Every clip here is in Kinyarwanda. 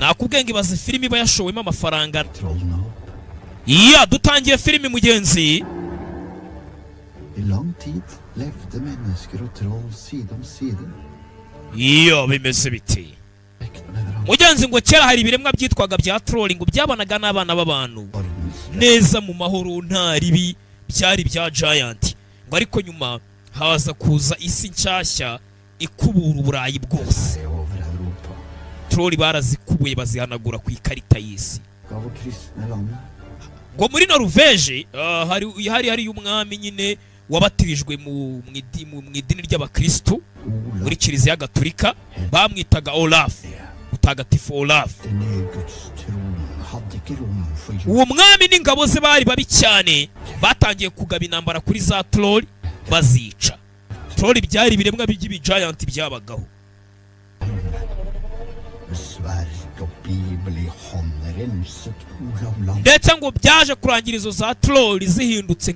Nakubwiye ngo ibaze filimi iba yashowemo amafaranga. Trollene opp. Iya, dutangiye filimi, mugenzi. I lang tid levde mennesker og troll side om side. Iyo bimeze biti, Respekt med hverandre. mugenzi, ngo kera hari ibiremwa byitwaga bya troll, ngo byabanaga n'abana b'abantu Ordens neza mu mahoro, nta ribi, byari bya giant. Ngo ariko nyuma haza kuza isi nshyashya ikubura Uburayi bwose. seg over Europa. Troll barazikubuye, bazihanagura ku ikarita y'isi. Gav å kristne landet. Ngo muri Noruveje hari umwami nyine wabatirijwe mu idini ry'abakristu, Olav muri Kiliziya Gatulika, bamwitaga Olaf, Mutagatifu Olaf. Denne gudstroen hadde ikke rom for jord. Uwo mwami n'ingabo ze bari babi cyane, batangiye kugaba intambara kuri za troll, bazica. Troll byari ibiremwa by'ibigiant byabagaho. Med sverd og bibel i hånd renset Olav land Ndetse ngo byaje kurangira izo za troll zihindutse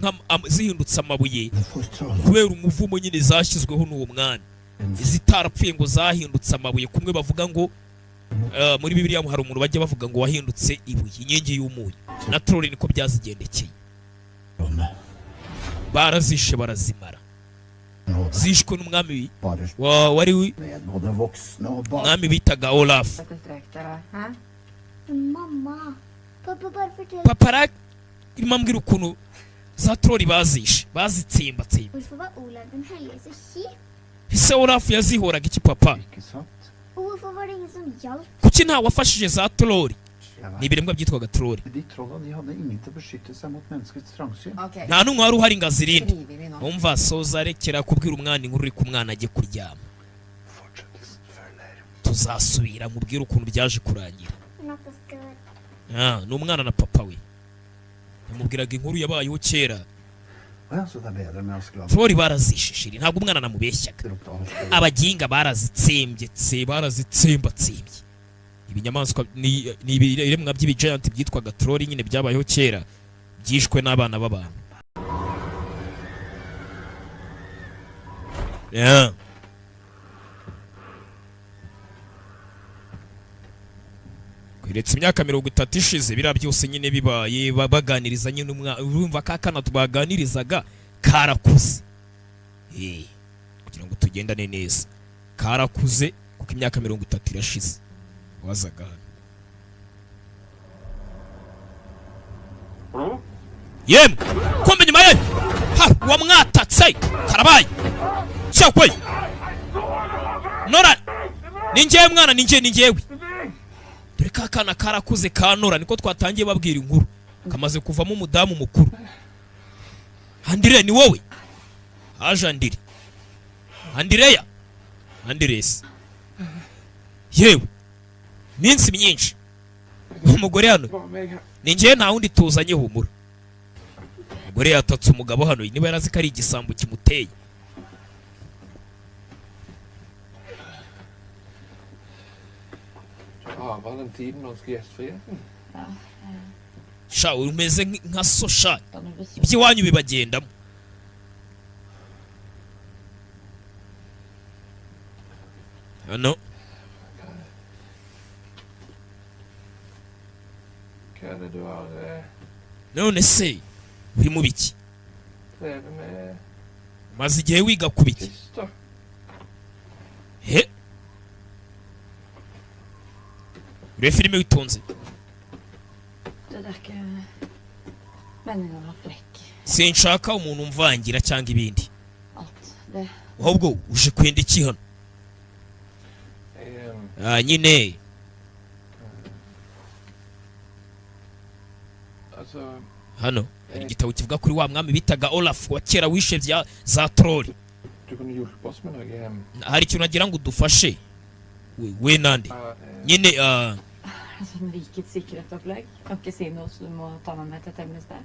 amabuye for troll. kubera umuvumo nyine zashyizweho n'uwo mwami. Izitarapfuye ngo zahindutse amabuye, kumwe bavuga ngo muri Bibiliya hari umuntu bajya bavuga ngo wahindutse ibuye, inkingi y'umunyu. Na troll niko byazigendekeye. Rommet. Barazishe, barazimara. Nåde. Zishwe n'umwami Bare wari ned både voksne og barn. umwami bitaga Olaf. Sette strek der, da. Hæ? Mamma. Pappa, bare fortell. Papa arimo ambwira ukuntu za troll bazishe, bazitsembatsemba. Hvorfor var Olav den hellige så kjip? Ese Olaf yazihoraga iki, papa? Ikke sant? Og hvorfor var det ingen som hjalp? Kuki nta wafashije za troll? Jeg Ni vet. ibiremwa byitwaga troll. De trolla, de hadde ingen til å beskytte seg mot menneskets trangsyn. Ok. Nta n'umwe wari uhari ngo azirinde. Frivillig nå. Umva, soza, rekera kubwira umwana inkuru, uri ku mwana ajye kuryama. Fortsettelsen følger. Tuzasubira mubwire ukuntu byaje kurangira. Natta skal Ah, ni umwana na papa we, yamubwiraga inkuru yabayeho kera. Å ja, så det er bedre med Askeladden. Troll barazishishiri, ntabwo umwana namubeshyaga. Ropte Alf. Abaginga barazitsembye tse, barazitsembatsembye. Ibinyamaswa ni ibiremwa by'ibigiant byitwaga troll nyine, byabayeho kera, byishwe n'abana b'abantu. Yeah. Kweretse imyaka 30 ishize biriya byose nyine bibaye, baganiriza nyine umwana. Urumva ka kana tubaganirizaga karakuze. Kugira ngo tugendane neza, karakuze kuko imyaka 30 irashize wazaga hano. Yemwe, kumbe nyuma ye ha wamwatatse, karabaye cyakwe. Nora, ni njyewe mwana, ni njye, ni njyewe. Dore ka kana karakuze ka Nora, niko twatangiye babwira inkuru, kamaze kuvamo umudamu mukuru. Andire, ni wowe haje? Andire, Andireya, Anderesi, yewe, minsi myinshi. Umugore hano ni njyewe, nta wundi tuzanye, humura. Umugore yatatse umugabo hano, niba yarazi ko ari igisambo kimuteye. Ja, valentindanske gjestfriheten. Sha, umeze nka so sha. Da når du så Iby'iwanyu bibagendamo. Hano. Hva er det du har None se uri mu biki? drevet med Umaze igihe wiga ku biki? sist, da? He, urebe filime witonze. Det er ikke meningen å være frekk. Sinshaka umuntu umvangira cyangwa ibindi. Alt det. Ahubwo uje kwenda iki hano? Jeg, Ah, nyine. altså Hano hari igitabo kivuga kuri wa mwami bitaga Olaf wa kera wishe bya za troll. Du kunne hjulpet oss med noe. Hari ikintu nagira ngo udufashe we nande nyine ah, Sånn rikets sikkerhetsopplegg. Kan ikke si noe, så du må ta meg med til et hemmelig sted.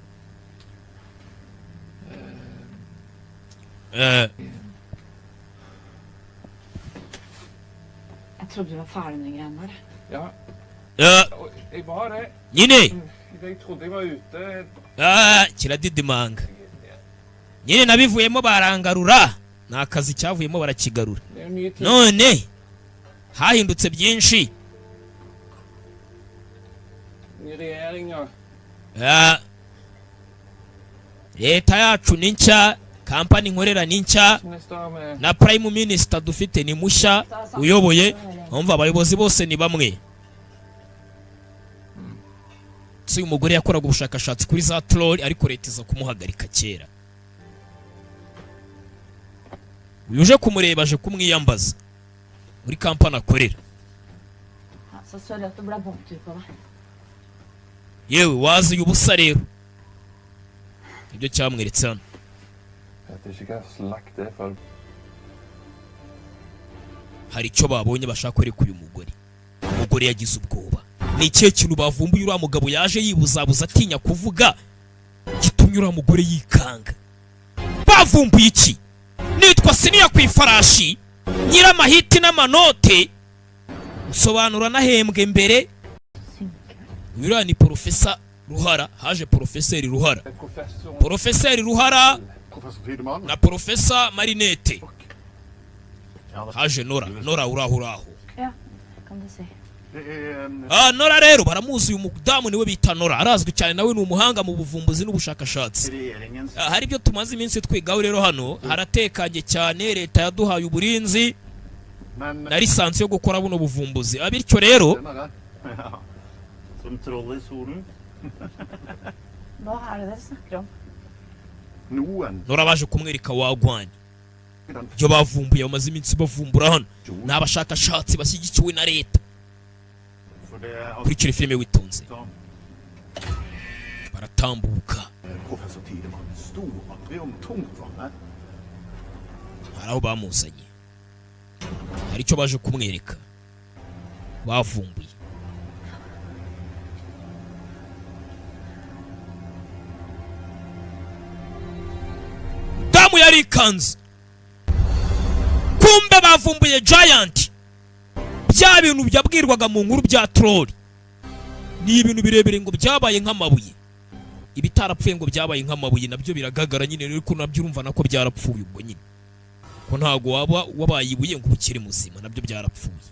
Jeg trodde du var ferdig med de greiene der. Ja, og jeg var det. Nyine. Jeg trodde jeg var ute. Ah, kiradidimanga nyine, nabivuyemo barangarura, ni akazi cyavuyemo barakigarura. Det er jo nye ting. None hahindutse byinshi. Regjeringa. Ah, leta yacu ni nshya, kampani nkorera ni nshya, Minister med na prime minister dufite ni mushya uyoboye. Umva, abayobozi bose ni bamwe. Si uyu mugore yakoraga ubushakashatsi kuri za troll, ariko leta iza kumuhagarika kera. Uyu uje kumureba aje kumwiyambaza muri kampani akorera. Ja, så sorry at det ble båndtur på deg. Yewe, waziye ubusa rero, ibyo cyamweretse hano. Vet ikke hva slakt det er for. Hari icyo babonye bashaka kwereka uyu mugore. Umugore yagize ubwoba. Ni ikihe kintu bavumbuye uriya mugabo yaje yibuzabuza atinya kuvuga, gitumye uriya mugore yikanga? Bavumbuye iki? Nitwa Siniya ku ifarashi, nyiramahiti n'amanote, nsobanura nahembwe mbere. Uriya ni porofesa Ruhara. Haje porofeseri Ruhara. Professor Porofeseri Ruhara Professor Tidemann. na porofesa Marinete. Ja, det, Haje Nora. Nora, uraho uraho? Ja, kan du si. Det er Ah, Nora rero baramuzi. Uyu mudamu niwe bita Nora, arazwi cyane, nawe ni umuhanga mu buvumbuzi n'ubushakashatsi. Regjeringens Ah, hari ibyo tumaze iminsi twigaho rero. Hano haratekanye cyane, leta yaduhaye uburinzi Men na lisansi yo gukora buno buvumbuzi. Ah, bityo rero den er der. Ja. Som troll i solen. Hva er det dere snakker om? Noen Nora baje kumwereka wagwanye den ibyo bavumbuye, bamaze iminsi bavumbura hano. Ni abashakashatsi bashyigikiwe na leta. For det har Kurikira filime witonze. Baratambuka. Professor Tidemann sto aldri om tungtvannet. Hari aho bamuzanye, hari icyo baje kumwereka bavumbuye. Damu yarikanze, kumbe bavumbuye giant, bya bintu byabwirwaga mu nkuru bya troll. Ni ibintu birebire ngo byabaye nk'amabuye, ibitarapfuye ngo byabaye nk'amabuye, nabyo biragagara nyine, ariko nabyo urumva nako byarapfuye ubwo nyine, ko ntago waba wabaye ibuye ngo ubukire muzima, nabyo byarapfuye.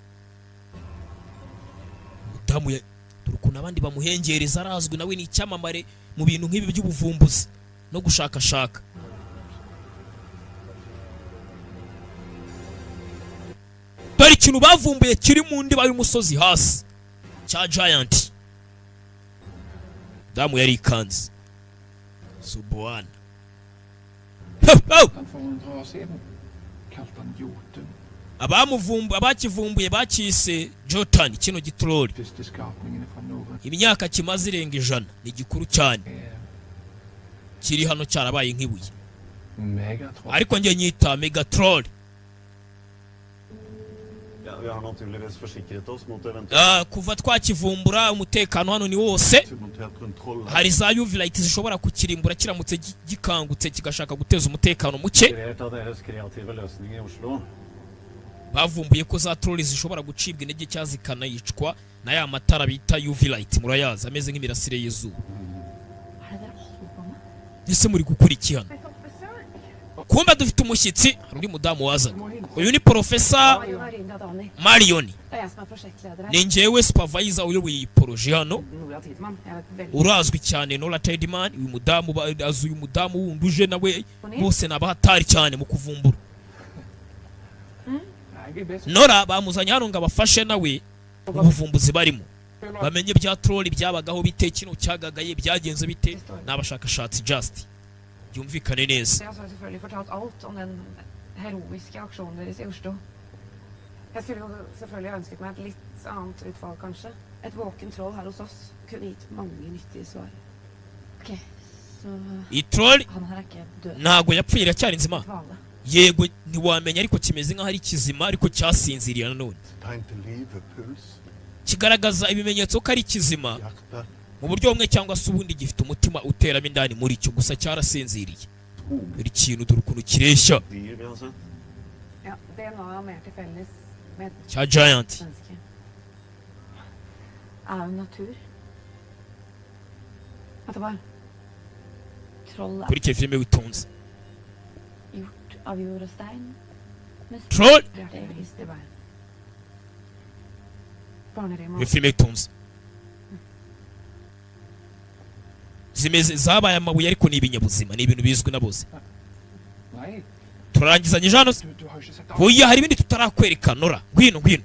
Umudamu dore ukuntu abandi bamuhengereza, arazwi nawe ni icyamamare mu bintu nk'ibi by'ubuvumbuzi no gushakashaka. Dore ikintu bavumbuye kiri mu ndiba y'umusozi hasi cya giant. Damu yarikanze subuwana. Han for 100 år siden kalte han Jotun. Abakivumbuye bakise Jotun kino gitroli. Første skapningene fra norrøn Imyaka kimaze irenga 100, ni gikuru cyane. Er Kiri hano cyarabaye nk'ibuye. Megatroll. Ariko njye nyita megatroll. Ja, vi har naturligvis forsikret oss mot eventuelt Ah, kuva twakivumbura umutekano hano ni wose. Montert rundt trollet. Hari za UV light zishobora kukirimbura kiramutse gikangutse kigashaka guteza umutekano muke. Inspirert av deres kreative løsning i Oslo. Bavumbuye ko za troll zishobora gucibwa intege cyangwa zikanayicwa na ya matara bita UV light, murayazi, ameze nk'imirasire y'izuba. Hva er det dere holder på med? Ese muri gukora iki hano? Kumba dufite umushyitsi. Hari undi mudamu wazaga. Uyu ni porofesa Marin Radani. Marioni. Det er jeg som er prosjektleder her. Ni njyewe supervisor uyoboye iyi projet hano. Nora Tidemann. Jeg vet veldig Urazwi cyane Nora Tideman. Uyu mudamu azi uyu mudamu wundi uje nawe, bose ni abahatari cyane mu kuvumbura. Jeg er best. Nora bamuzanye hano ngo abafashe nawe mu buvumbuzi barimo, bamenye bya troll byabagaho bite, kino cyagagaye byagenze bite. Ni abashakashatsi, just byumvikane neza. Jeg har så selvfølgelig fortalt alt om den heroiske aksjonen deres i Oslo. Jeg skulle jo selvfølgelig ønsket meg et litt annet utfall, kanskje. Et våken troll her hos oss kunne gitt mange nyttige svar. Ok, så Iyi troll han her er ikke død. ntago yapfuye, iracyari nzima. Dvale. Yego, ntiwamenya, ariko kimeze nk'aho ari kizima, ariko cyasinziriye nanone. Tegn til live, puls, Kigaragaza ibimenyetso ko ari kizima hjerte, mu buryo bumwe cyangwa se ubundi, gifite umutima uteramo indani muri cyo, gusa cyarasinziriye. Buri kintu dore ukuntu kireshya. Dyr vi har sett. Ja, DNA har mer til felles med et Cya giant. menneske. Er jo natur. Vet du hva? Troll er Kuri filime witonze. gjort av jord og stein. Med Troll. hjerterist i veien. Barnerima. Muri filime witonze. Zimeze zabaye amabuye, ariko ni ibinyabuzima, ni ibintu bizwi na bose. Nei, Turarangizanyije hano se? du har jo ikke sett alt. Oya, hari ibindi tutarakwereka. Nora, ngwino, ngwino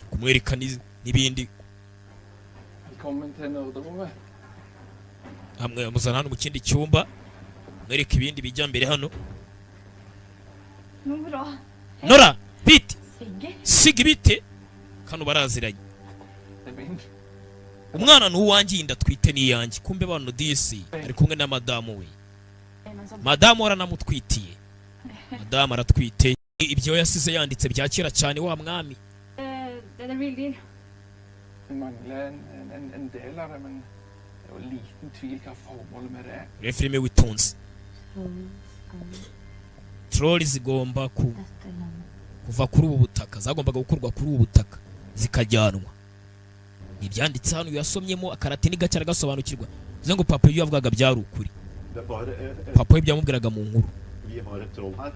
kumwereka n'ibindi. Velkommen til nerderommet. Hamwe amuzana hano mu kindi cyumba, mwereka ibindi bijya mbere hano. Nora. Nora, bite? Siggy. Siga, ibite kano baraziranye. Det er min. Umwana ni uwanjye, inda twite ni iyanjye. Kumbe bano disi ari kumwe na madamu we. Men som Madamu aranamutwitiye, madamu aratwite. Ibyo yasize yanditse bya kera cyane wa mwami. Det er the real deal. Vi mangler en del av det, men det er jo liten tvil hva formålet med det er. Urebe filime witonze. Troll zigomba kuva kuri ubu butaka, zagombaga gukurwa kuri ubu butaka zikajyanwa. Ibyanditse hano yasomyemo akaratini gake aragasobanukirwa, bivuze ngo papa ibyo yavugaga byari ukuri. Det er bare Papa we byamubwiraga mu nkuru. Vi har et troll her.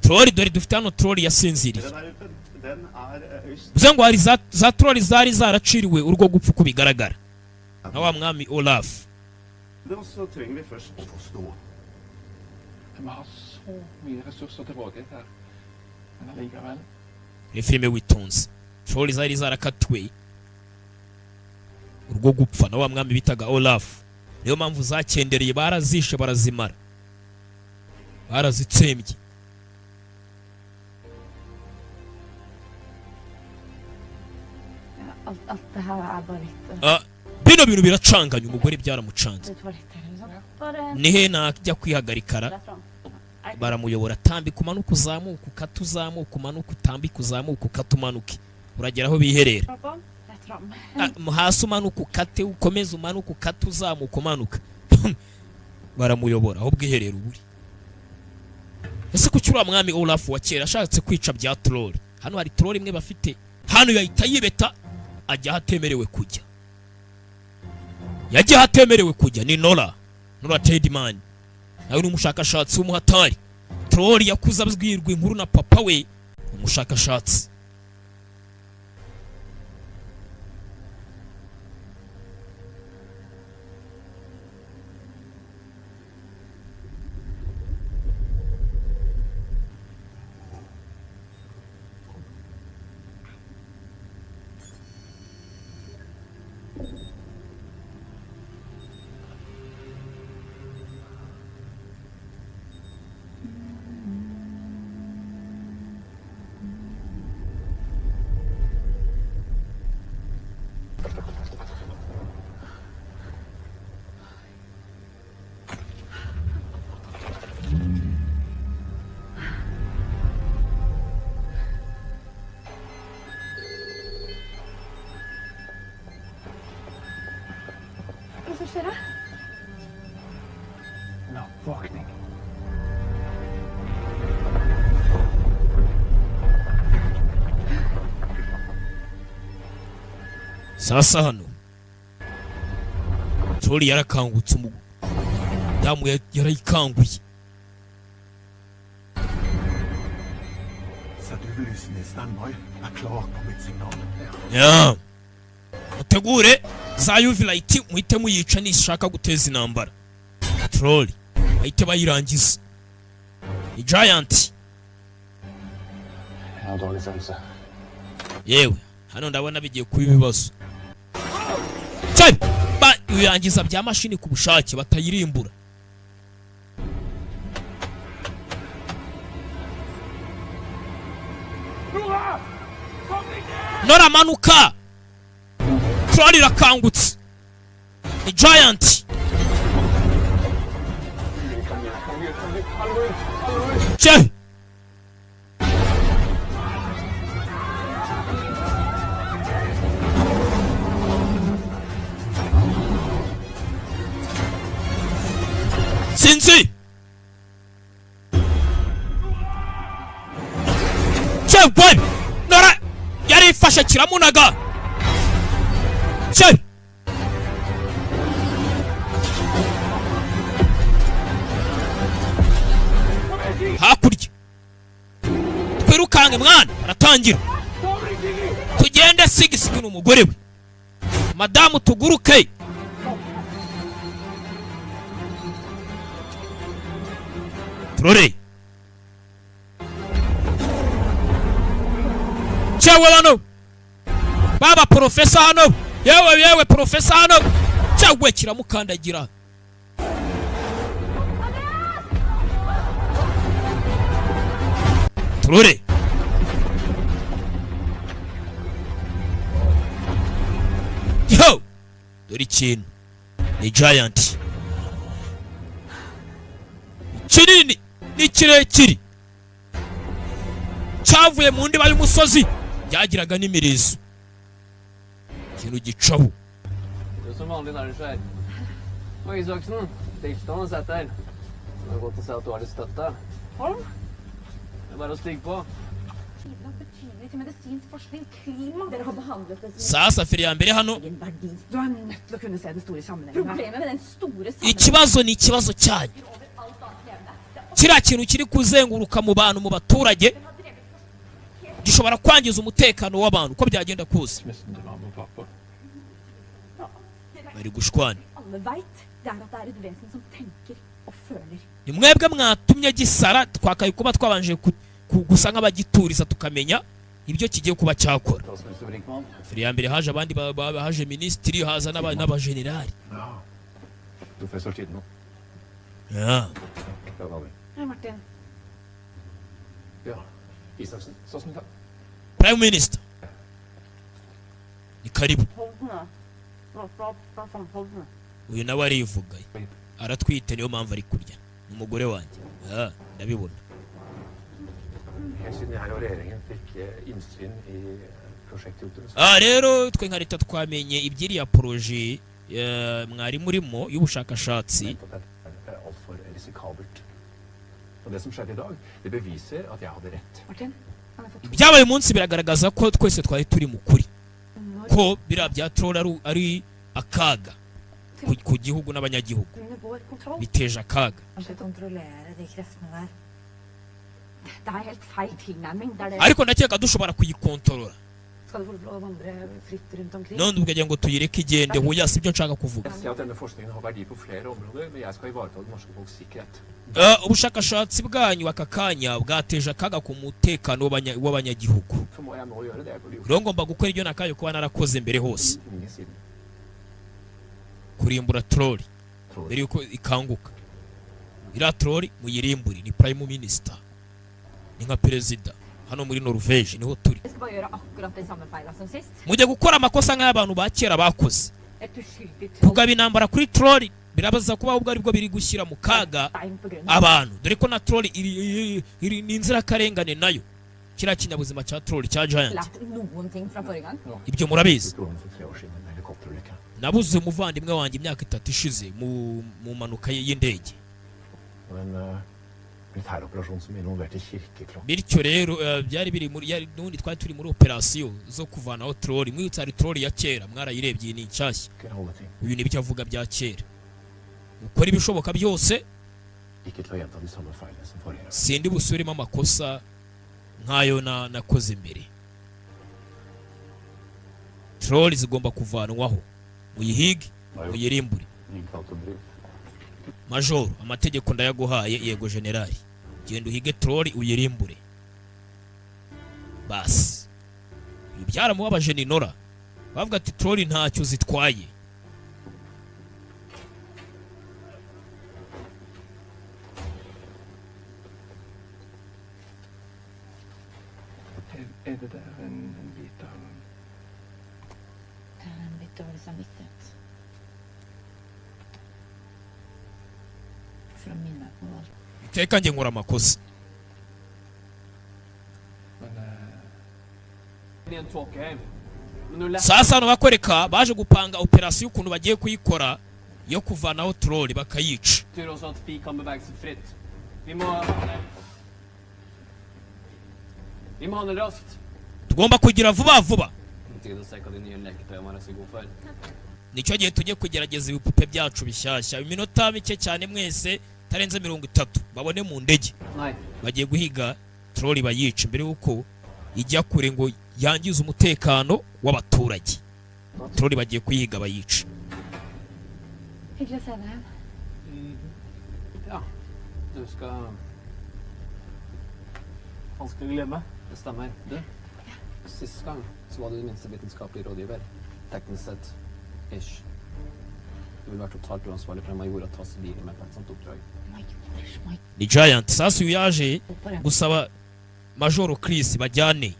Troll, dore dufite hano troll yasinziriye. Den er ute. Den er øst. Bivuze ngo hari za troll zari zaraciriwe urwo gupfa uko bigaragara na wa mwami Olaf. Og så trenger vi først å forstå. Vi har så mye ressurser til rådighet her. Men allikevel Ni filime witonze. Troll zari zarakatiwe urwo gupfa na wa mwami bitaga Olaf, niyo mpamvu zakendereye, barazishe, barazimara, barazitsembye. Ja, alt det her er bare litt Ah, bino bintu biracanganya umugore, byaramucanze. til toalettet eller noe sånt. Bare Nihe najya kwihagarikara? rett fram. Baramuyobora: tambika, umanuke, uzamuke, ukate, uzamuke, umanuke, utambike, uzamuke, ukate, umanuke, uragera aho biherera. Opp, rett fram. Ah, hasi umanuke, ukate, ukomeze, umanuke, ukate, uzamuka, umanuka. Baramuyobora aho ubwiherero buri. Ese kuki uriya mwami Olaf wa kera ashatse kwica bya troll? Hano hari troll imwe bafite hano, yahita yibeta ajya aho atemerewe kujya. Yagiye aho atemerewe kujya. Ni Nora, Nora Tedman, nawe ni umushakashatsi w'umuhatari. Troll yakuze abwirwa inkuru na papa we umushakashatsi. Hva som skjer da? En oppvåkning. Sasa hano troll yarakangutse, umudamu yarayikanguye. Sett UV-lysene i standby. Er klar på mitt signal. Ya. Mutegure za UV light, muhite muyica nishaka guteza intambara. Troll bahite bayirangiza. Ni giant. Jeg har dårlig følelse. Yewe, hano ndabona bigiye kuba ibibazo. Cyane ba uyangiza bya mashini ku bushake batayirimbura. Nora, manuka! Troll irakangutse. Ni giant. Cye! Sinzi! Cye we! Nora yarifashe kiramunaga. Cye! Hakurya twirukange mwana, aratangira tugende. Sigisigi ni umugore we. Madamu, tuguruke. Turore cyewe bano baba porofesa hano. Yewe yewe, porofesa hano cyawe kiramukandagira. Turore yo, dore ikintu ni giant kinini, ni kirekire, cyavuye mu ndiba y'umusozi, byagiraga n'imirizo, ikintu gicaho. Det er som vanlig når det skjer. Og Isaksen, tilstanden er sett her. Det er godt å se at du har litt støtte. Holm? Det er bare å stige på. Bidrar betydelig til medisinsk forskning, klima. Dere har behandlet det som Sasa feri ya mbere hano. egen verdi. Du er nødt til å kunne se den store sammenhengen her. Problemet med den store sammenhengen Ikibazo ni ikibazo cyanyu. Over alt annet levende. Det er Kiriya kintu kiri kuzenguruka mu bantu, mu baturage, gishobora kwangiza umutekano w'abantu uko byagenda kose. Mistet du mamma og pappa? Bari gushwana. Alle veit, det er at det er et vesen som tenker og føler. Ni mwebwe mwatumye gisara. Twakaye kuba twabanje gusa nk'abagituriza, tukamenya ibyo kigiye kuba cyakora. Statsminister Brinkmann. Feri ya mbere haje abandi haje minisitiri, haza n'abajenerali. Ja. Professor Tidmo. Yeah. Ja, Daniel. Hei, Martin. Ja. Isaksen. Statsminister. Prime minister, ni karibu. Uyu nawe arivuga, aratwite, niyo mpamvu ari kurya. Ni umugore wanjye. Ah, ndabibona. Helt siden jeg og regjeringen fikk innsyn i prosjektjotene, så Ah, rero twe nka leta twamenye iby'iriya projet mwari murimo y'ubushakashatsi. Mente at dette er altfor risikabelt. Og det som skjedde i dag, det beviser at jeg hadde rett. Martin, kan jeg få to Ibyabaye umunsi biragaragaza ko twese twari turi mu kuri, når ko biriya bya troll ari akaga ku gihugu n'abanyagihugu. Under vår kontroll? Biteje akaga. Kanskje kontrollere de kreftene der. Det er helt feil tilnærming. Det er det. Ariko ndakeka dushobora kuyikontorora. Skal du få lov til å vandre fritt rundt omkring? None ukagira ngo tuyireke igende? Hoya, si byo nshaka kuvuga. Jeg ser at denne forskningen har verdi på flere områder, men jeg skal ivareta det norske folks sikkerhet. Ubushakashatsi bwanyu aka kanya bwateje akaga ku mutekano w'abanyagihugu. Så må jeg nå gjøre det jeg burde gjort Rero ngomba gukora ibyo nakaye kuba narakoze mbere hose, lenge siden. kurimbura troll Troll. mbere yuko ikanguka. Iriya troll muyirimbure. Ni prime minister, ni nka perezida hano muri Norvege, niho turi. Jeg skal bare gjøre akkurat de samme feila som sist. Mujya gukora amakosa nk'ay'abantu ba kera bakoze. Et uskyldig troll Kugaba intambara kuri troll birabaza kuba ahubwo aribwo biri gushyira mu kaga stein på grunnen. abantu, dore ko na troll iri ni inzirakarengane nayo, kiriya kinyabuzima cya troll, cya giant. Lært noen ting fra forrige gang. Ibyo murabizi. Broren for 3 år siden, en helikopterulykke. Nabuze umuvandimwe wanjye imyaka 3 ishize mu mpanuka y'indege. Og en militæroperasjon som involverte kirkeklokker. Bityo rero byari biri muri n'ubundi twari turi muri operasiyo zo kuvanaho troll. Mwibutsa, hari troll ya kera mwarayirebye, iyi ni inshyashya. Alle ting. Uyu nibyo avuga bya kera. Mukora ibishoboka byose. Ikke til å gjenta de samme feilene som forrige gang. Sindi busubiremo amakosa nk'ayo nakoze mbere. Troll zigomba kuvanwaho, muyihige, muyirimbure. Innkalt og brief. Majoro, amategeko ndayaguhaye. Yego generali, genda uhige troll uyirimbure. Basi ibi byaramubabaje ninora bavuga ati troll ntacyo zitwaye. Er det der en bit av Det er en litt dårlig samvittighet. For å minne meg på alt. Iteka njye nkora amakosa. Men I en tåkeheim. Men du lett Sasa hano bakwereka baje gupanga operasiyo, ukuntu bagiye kuyikora yo kuvanaho troll bakayica. Betyr også at de kan bevege seg fritt. Vi må handle raskt. Tugomba kugira vuba vuba. På tide å se hva de nye leketøyene våre er så gode for. Nicyo gihe tujye kugerageza ibipupe byacu bishyashya. Iminota mike cyane mwese, itarenze 30, babone mu ndege. Nei. Bagiye guhiga troll bayica mbere y'uko ijya kure ngo yangize umutekano w'abaturage. Troll bagiye kuyiga bayica. Hyggelig å se deg igjen. Ja. Du skal Vanskelig å glemme. Det stemmer. Du, sist gang så var du den minste vitenskapelige rådgiver. Teknisk sett. Ish. Det ville vært totalt uansvarlig fra en major å ta sivile med på et sånt oppdrag. Major, Ni giant. Sasa uyu yaje gusaba Majoro Chris bajyane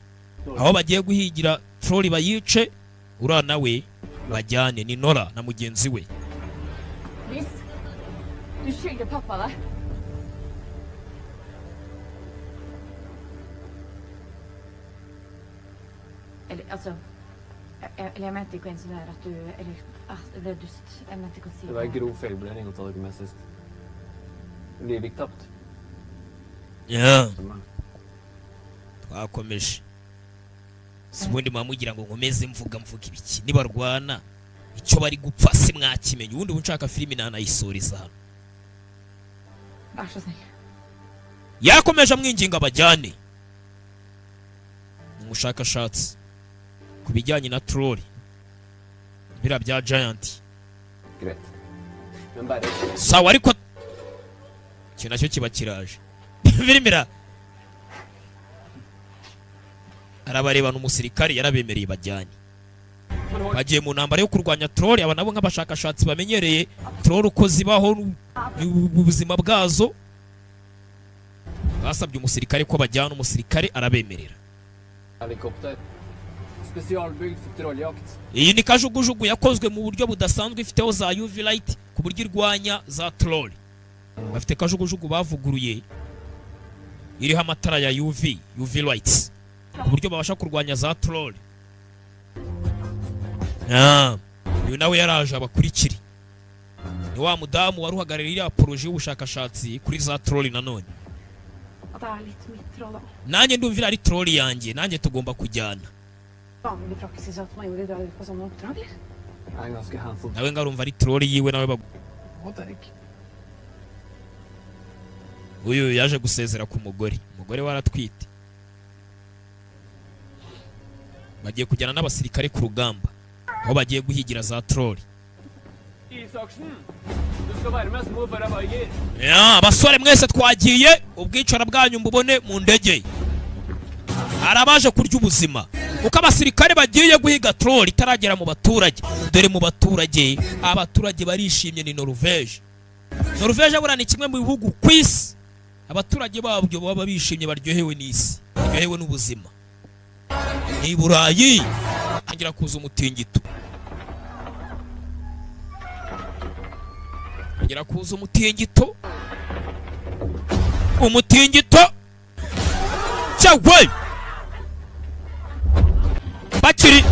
aho bagiye guhigira troll bayice. Uriya nawe bajyane ni Nora na mugenzi we. Chris, du skylder pappa deg. Eller altså jeg, eller jeg mente ikke å insinuere at du. Eller ah, det ble dust. Jeg mente ikke å si Det var en grov feilvurdering å ta dere med sist. Liv gikk tapt. Yeah. Twakomeje si ubundi muba mugira ngo nkomeze mvuga ibiki? Nibarwana icyo bari gupfa si mwakimenya. Ubundi ubu nshaka filimi nanayisoreza hano. Vær så snill. Yakomeje amwinginga bajyane. Ni umushakashatsi ku bijyanye na troll, biriya bya giant. Greit. Men bare Sawa, ariko iki nacyo kiba kiraje. Filimi arabarebana. Umusirikare yarabemereye bajyanye, bagiye mu ntambara yo kurwanya troll. Aba nabo nk'abashakashatsi bamenyereye troll uko zibaho ubuzima bwazo, basabye umusirikare ko bajyana. Umusirikare arabemerera. Helikopter. Spesialbygd for trolljakt. Iyi ni kajugujugu yakozwe mu buryo budasanzwe, ifiteho za UV light ku buryo irwanya za troll. Bafite kajugujugu bavuguruye iriho amatara ya UV lights ku buryo babasha kurwanya za troll. Ah, uyu nawe yaraje abakurikire. Ni wa mudamu wari uhagarariye iriya projet y'ubushakashatsi kuri za troll nanone. At det er litt mitt troll, da. Nanjye ndumva ari troll yanjye, nanjye tugomba kujyana. Vanlig praksis at majorer drar ut på sånne oppdrag, eller? Jeg er ganske handsome. Nawe ngarumva ari troll yiwe nawe Og Derek. Uyu yaje gusezera ku mugore. Umugore we aratwite. Bagiye kujyana n'abasirikare ku rugamba aho bagiye guhigira za troll. Isaksen! Du skal være med, så må du føre Berger. Ya, abasore mwese twagiye. Ubwicara bwanyu mbubone mu ndege. Hari abaje kurya ubuzima kuko abasirikare bagiye guhiga troll itaragera mu baturage. Dore mu baturage, abaturage barishimye. Ni Norvège. Norvège buriya ni kimwe mu bihugu ku isi abaturage babyo baba bishimye, baryohewe n'isi, baryohewe n'ubuzima. Ni i Burayi hatangira kuza umutingito, hatangira kuza umutingito, umutingito cyawe. Bakiri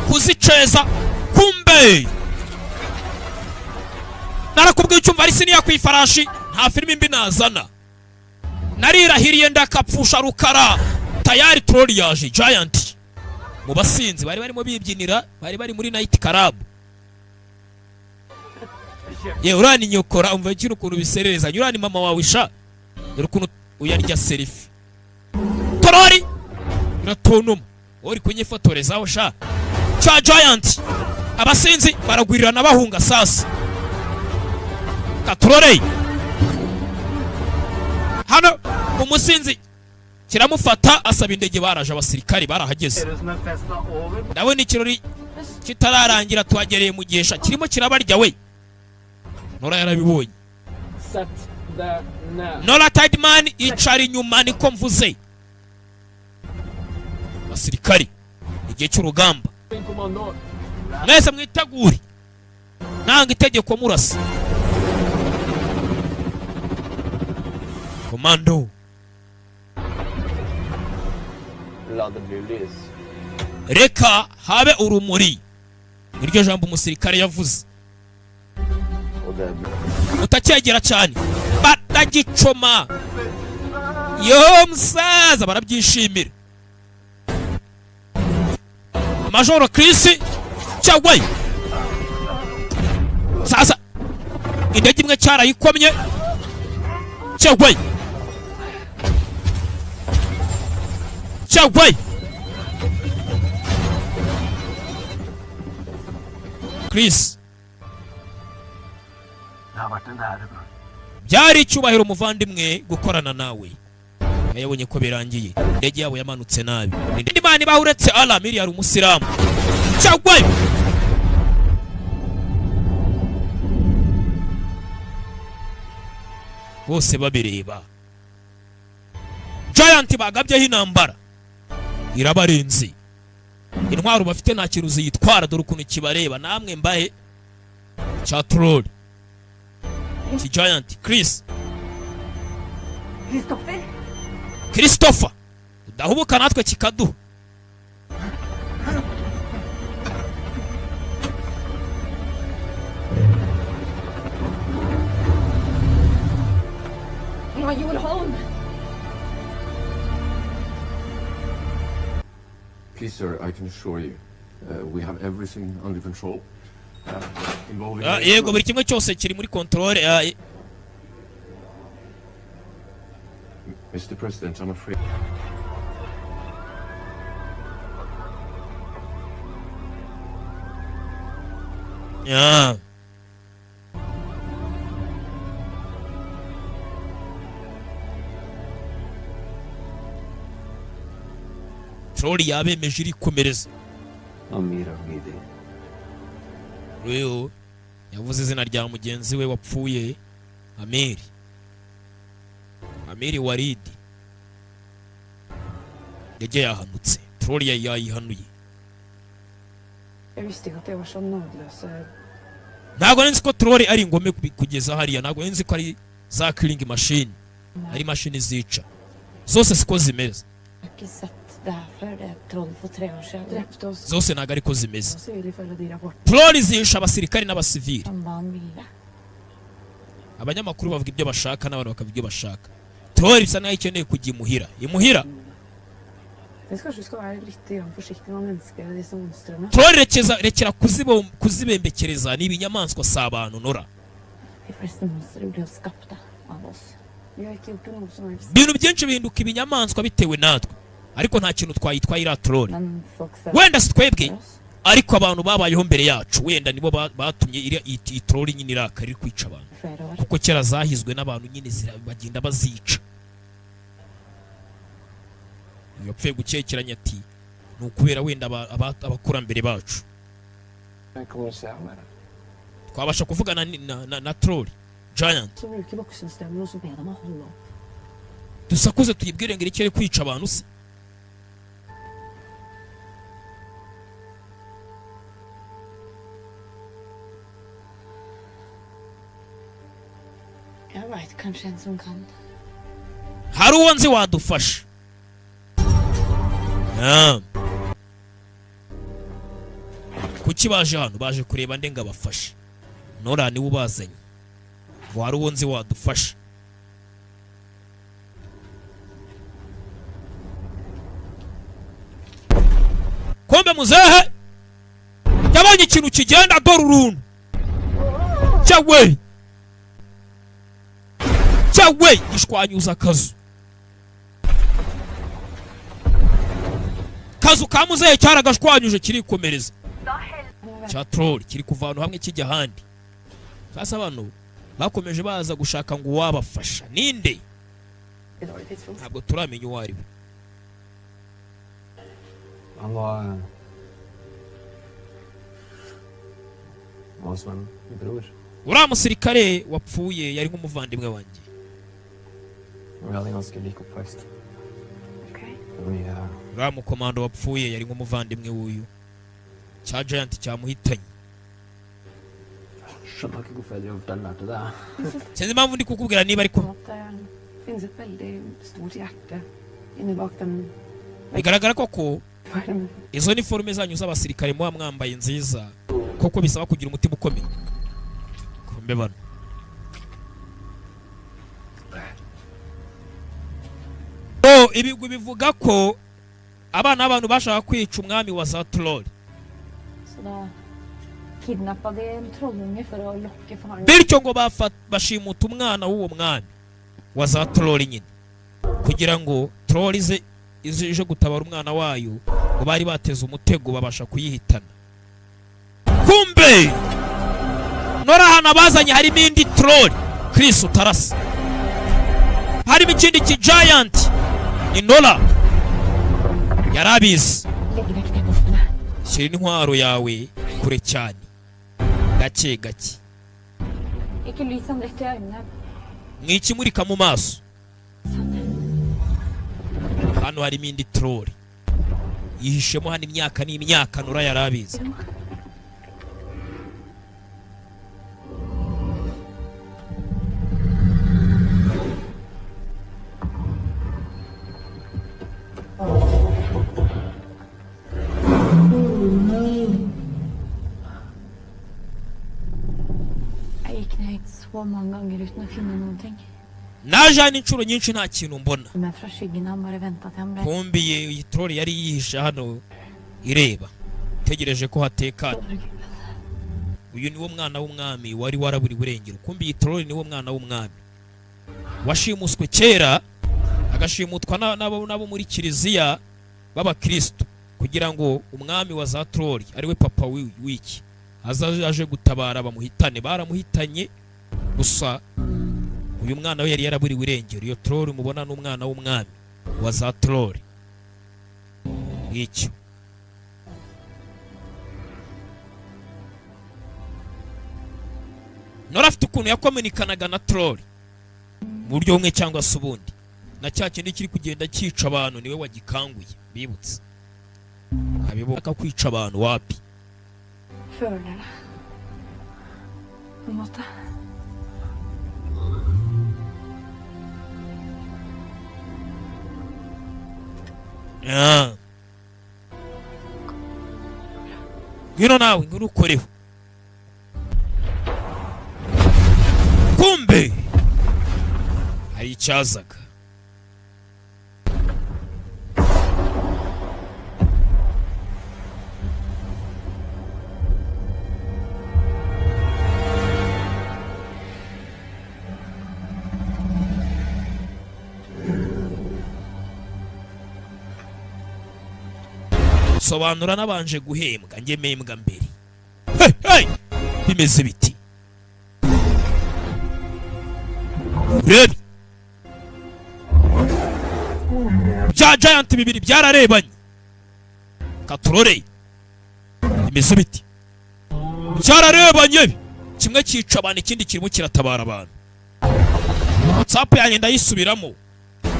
kuziceza, kumbe narakubwiye ucyumva ari siniya ku ifarashi. Nta filimi mbi nazana, narirahiriye ndakapfusha rukara. Tayari troll yaje, giant. Mu basinzi bari barimo bibyinira, bari bari muri night club. Ye urani nyokora, umva kino ukuntu biserereza. Urani mama wawe sha, dore ukuntu uyarya selfie. Troll iratontoma, uri kunyifotorezaho sha cya giant. Abasinzi baragwirirana bahunga. Sasa katuroreye hano, umusinzi kiramufata, asaba indege. Baraje, abasirikari barahageze. Ser ut som en fest er over. Ndabona ikirori kitararangira, tuhagereye mu gihesha kirimo kirabarya we. Nora yarabibonye. Sett deg ned. Nora Tideman, icara inyuma, niko mvuze. Abasirikari, igihe cy'urugamba. Kommando. Mwese mwitegure, nanga itegeko murasa. Komando. La det bli lys. Reka habe urumuri, niryo jambo umusirikare yavuze. Og det ble Utacyegera cyane, batagicoma. Yo musaza, barabyishimira. Majoro Chris cyagwaye. Sasa indege imwe cyarayikomye cyagwaye, cyagwaye. Chris. Det har vært en ære, bror. Byari icyubahiro, muvandimwe, gukorana nawe. Yabonye ko birangiye, indege yabo yamanutse nabi. Indi mana ibaho uretse Allah? Miliyari umusilamu cyagwe. Bose babireba, giant bagabyeho intambara irabarenze. Intwaro bafite nta kintu ziyitwara. Dore ukuntu kibareba namwe mbahe cya troll ki giant. Chris. Kristoffer? Christopher, udahubuka natwe kikaduha. Major Holm! Please, sir, I can assure you, we have everything under control. Involving Ah, yego, buri kimwe cyose kiri muri control. Mr. President, I'm afraid. Yeah. Troll yabemeje irikomereza. Amir Avgidi. Rero yavuze izina rya mugenzi we wapfuye, Amiri, Amiri Waridi. Ndege yahanutse, troll yayihanuye. Jeg visste ikke at de var så nådeløse. Ntabwo nari nzi ko troll ari ingome kugeza hariya. Ntabwo nari nzi ko ari za killing machine, ari mashini zica. Zose siko zimeze. Jeg har ikke sett det her før. Det troll for 3 år siden. Drepte oss Zose ntabwo ariko zimeze. sivile ifølge de rapportene. Troll zihisha abasirikari n'abasivili. Som hva han ville. Abanyamakuru bavuga ibyo bashaka n'abantu bakavuga ibyo bashaka. Troll bisa naho ikeneye kujya imuhira imuhira. Jeg synes kanskje du skal være litt grann forsiktig med å menneskeliggjøre disse monstrene. Troll, rekeza, rekera kuzibembekereza. Ni ibinyamaswa, si abantu, Nora. De fleste monstre blir jo skapt da, av oss. Vi har ikke gjort det noe som helst. Ibintu byinshi bihinduka ibinyamaswa bitewe natwe, ariko nta kintu twayitwaye iriya troll. Men folk føler Wenda si twebwe, ariko abantu babayeho mbere yacu wenda nibo batumye iriya iyi troll nyine irakara iri kwica abantu. Flere år. Kuko kera zahizwe n'abantu nyine, bagenda bazica. Uyu yapfuye gukekeranya ati ni ukubera wenda abakurambere bacu. Jeg kommuniserer med det. Twabasha kuvugana na troll giant? Så bruker voksenstemmen og så be dem å holde opp. Dusakuze tuyibwire ngo irekere kwica abantu se? Jeg veit kanskje en som kan. Hari uwo nzi wadufasha. Ah. Kuki baje hano? Baje kureba nde ngo abafashe? Nora niwe ubazanye ngo hari uwo nzi wadufasha. Kombe muzehe yabonye ikintu kigenda. Dore uruntu cyawe cyawe gishwanyuza akazu, kazu ka muzehe cyaragashwanyuje kirikomereza. Cya troll kiri kuva ahantu hamwe kijya ahandi. Sasa bano bakomeje baza gushaka ngo uwabafasha ninde? I dårlig tidspunkt. Ntabwo turamenya uwo ari we. Han var som en bror. Uriya musirikare wapfuye yari nk'umuvandimwe wanjye. Og vi hadde en ganske lik oppvekst. Ok. Det var mye Uriya mukomando wapfuye yari nk'umuvandimwe w'uyu cya giant cyamuhitanye. Skjønner ikke hvorfor jeg driver og forteller det her til deg. Sinzi impamvu ndi kukubwira niba ariko Sånn at det finnes et veldig stort hjerte inni bak den bigaragara koko farmen. izo niforume zanyu z'abasirikare muba mwambaye nziza koko bisaba kugira umutima ukomeye. Kumbe bano. Oh, ibigwi bivuga ko abana b'abantu bashaka kwica umwami wa za troll. Så da kidnappa de en trollunge for å lokke faren. Bityo ngo bashimuta umwana w'uwo mwami wa za troll nyine kugira ngo troll ize ije gutabara umwana wayo. Ngo bari bateze umutego babasha kuyihitana. Kumbe Nora ahantu abazanye harimo indi troll. Chris utarasa, harimo ikindi ki giant. Ni Nora yarabizi. Legg vekk det våpenet. Shyira intwaro yawe kure cyane, gake gake. Ikke lys han rett i øynene. Mwikimurika mu maso. Hano harimo indi troll yihishemo hano imyaka n'imyaka. Nora yarabizi. Jeg gikk ned hit så mange ganger uten å finne noen ting. Naje hano inshuro nyinshi nta kintu mbona. Men fra skyggen han bare venta til han ble Kumbi iyi troll yari yihishe hano ireba, itegereje ko hatekana. Uyu niwo mwana w'umwami wari waraburiwe irengero. Kumbi iyi troll niwo mwana w'umwami washimuswe kera, agashimutwa n'abo muri kiliziya b'abakristo kugira ngo umwami wa za troll, ariwe papa w'iki, azaje aje gutabara bamuhitane. Baramuhitanye gusa uyu mwana we yari yaraburiwe irengero. Iyo troll mubona ni umwana w'umwami wa za troll ngicyo. Nora afite ukuntu yakominikanaga na troll mu buryo bumwe cyangwa se ubundi, na cya kindi kiri kugenda cyica abantu niwe wagikanguye. Bibutse abibuka kwica abantu wapi. Føler det. På en måte. Ah. Ngwino nawe, ngwino ukoreho. Kumbe hari icyazaga. Sobanura nabanje guhembwa, njye membwa mbere. Hey, hey! Bimeze biti? Urebe bya giant bibiri byararebanye katurore. Bimeze biti? Byararebanye, kimwe cyica abantu, ikindi kirimo kiratabara abantu. WhatsApp yanjye ndayisubiramo: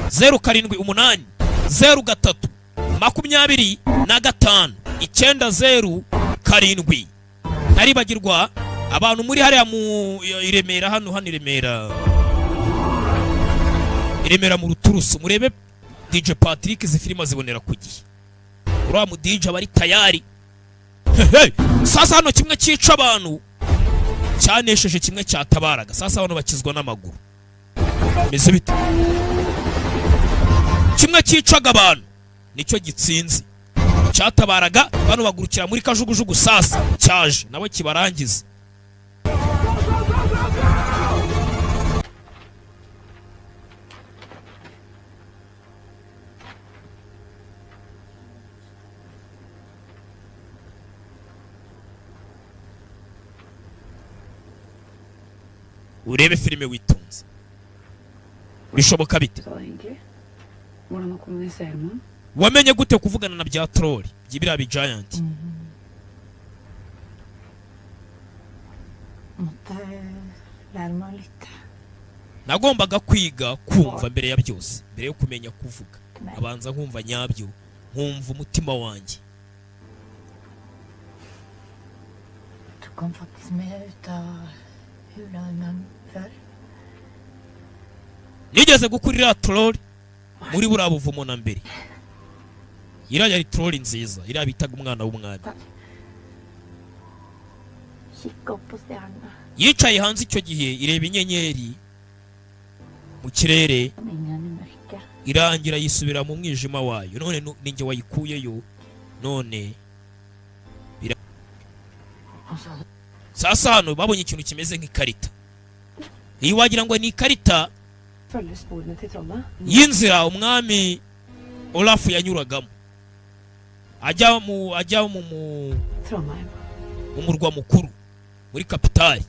0780 03 25 907. Ntaribagirwa abantu muri hariya mu i Remera, hano hano i Remera, i Remera mu Ruturusu. Murebe DJ Patrick, izi filime azibonera ku gihe. Uriya mu DJ aba ari tayari. Hey, sasa hano kimwe cyica abantu cyanesheje kimwe cyatabaraga. Sasa abantu bakizwa n'amaguru. Bimeze bite? Kimwe cyicaga abantu nicyo gitsinze cyatabaraga. Bano bagurukira muri kajugujugu. Sasa cyaje nabo kibarangiza. Urebe filime witonze. Bishoboka bite? Ut av det, egentlig? Hvordan å kommunisere med ham? Wamenye gute kuvugana na bya troll by'ibiriya bi giant? Måtte lære meg å lytte. Nagombaga kwiga kumva mbere ya byose, mbere yo kumenya kuvuga. Abanza nkumva nyabyo, nkumva umutima wanjye. Tok han faktisk med ut av hula en gang før. Nigeze gukura iriya troll muri buriya buvumo na mbere. Iriya yari troll nziza, iriya bitaga umwana w'umwami. Kikke opp på stjernene. Yicaye hanze icyo gihe ireba inyenyeri mu kirere. Kom inn igjen i mørket. Irangira yisubira mu mwijima wayo. None ninjye wayikuyeyo none. Og så hadde Sasa hano babonye ikintu kimeze nk'ikarita. Iyi wagira ngo ni ikarita Følge sporene til trollet. y'inzira umwami Olaf yanyuragamo ajya mu Trondheim. Mu murwa mukuru, muri kapitali,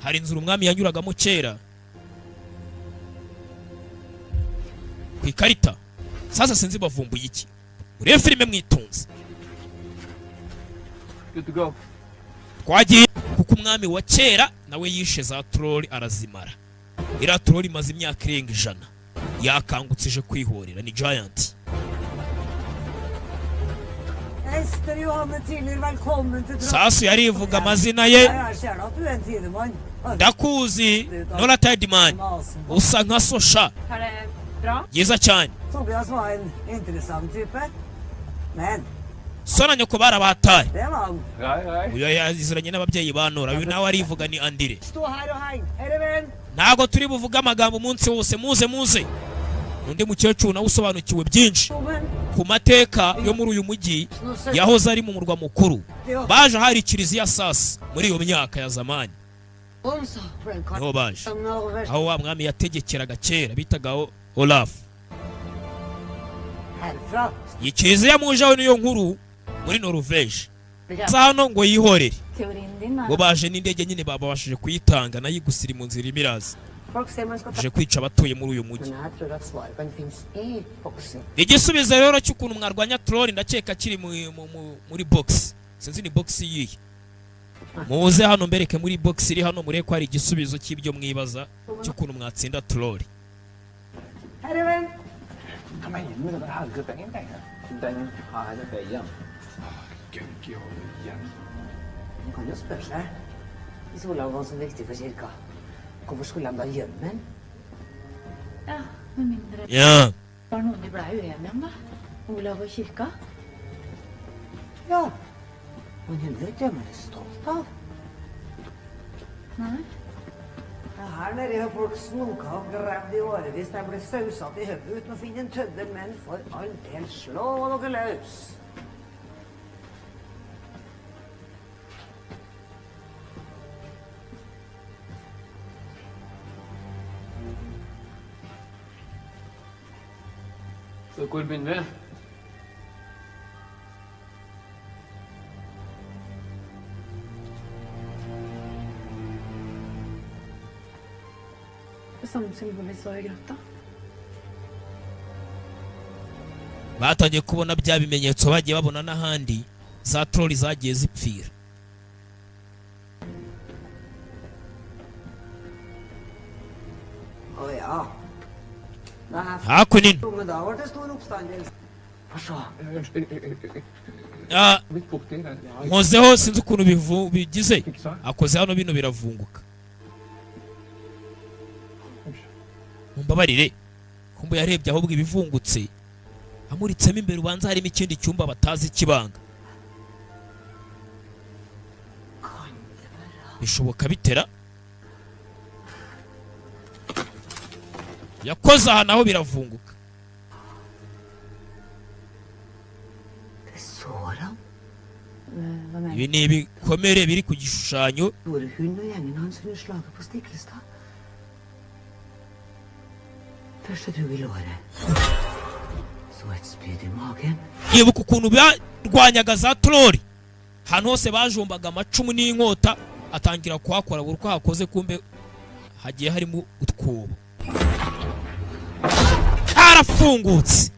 hari inzira umwami yanyuragamo kera ku ikarita. Sasa sinzi bavumbuye iki. Murebe filime mwitonze. Good to go. Twagiye kuko umwami wa kera nawe yishe za troll arazimara. Iriya troll imaze imyaka irenga 100, yakangutse ije kwihorera, ni giant. Ester Johanne Tiller, velkommen til Sasu yarivuga amazina ye. Jeg ser da at du er en tidemann. Ndakuzi, Nora Tideman, usa nka sosha. Er det bra? Byiza cyane. Tobias var en interessant type. Men So na nyoko barabatari. det var han. Uyu yaziranye n'ababyeyi ba Nora. Uyu nawe arivuga, ni Andire. Stå her og heng. Herre venn. Ntabwo turi buvuge amagambo umunsi wose. Muze, muze. Undi mukecuru nawe usobanukiwe byinshi ku mateka yo muri uyu mujyi yahoze ari mu murwa mukuru. Baje ahari kiliziya sasa muri iyo myaka ya zamani niho baje, aho wa mwami yategekeraga kera bitaga Olaf. Herfra. Iyi kiliziya mujeho niyo nkuru muri Norvège. Sa hano ngo yihorere. Teorien din er Ngo baje n'indege nyine, babashije kuyitanga nayo igusira mu nzira irimo iraza Folk sier man skal ta ije kwica abatuye muri uyu mujyi. Men jeg tror at svaret kan finnes i boksen. Igisubizo rero cy'ukuntu mwarwanya troll ndakeka kiri muri box. Sinzi ni box yihe. Muze hano mbereke muri box iri hano, murebe ko hari igisubizo cy'ibyo mwibaza cy'ukuntu mwatsinda troll. Herre venn. Hva mener du med den der herre veien-greia? Den her veien. Gøggi over igjen. Man kan jo spørre seg. Hvis Olav var så viktig for kirka, hvorfor skulle de da gjemme den? Ja, med mindre det var noe de blei uenige om, da. Olav og kirka. Ja. Man gjemmer jo ikke det man er stolt av. Nei. Ja, her nede har folk snoka og gravd i årevis. De ble sausete i hodet uten å finne en tøddel, men for all del, slå dere løs. Så hvor begynner vi? Det samme symbolet vi så i grotta. Batangiye kubona bya bimenyetso bagiye babona n'ahandi za troll zagiye zipfira. Å ja. Nei, Hakuno. Jo, men da ble det stor oppstandelse. Få se. Ah, Litt borti den. nkozeho, sinzi ukuntu bigize, akoze hano bino biravunguka. Mumbabarire, kumbe yarebye ahubwo ibivungutse amuritsemo imbere, ubanza harimo ikindi cyumba batazi kibanga. Bishoboka bitera yakoze aha naho biravunguka. Det sår han. Hva mener Ibi ni ibikomere biri ku gishushanyo. Gjorde hun og gjengen hans under slaget på Stiklestad. Først et hugg i låret. Så et spyd i magen. Yibuka ukuntu barwanyaga za troll ahantu hose bajombaga amacumu n'inkota, atangira kuhakora. Buri uko hakoze kumbe hagiye harimo utwobo, harafungutse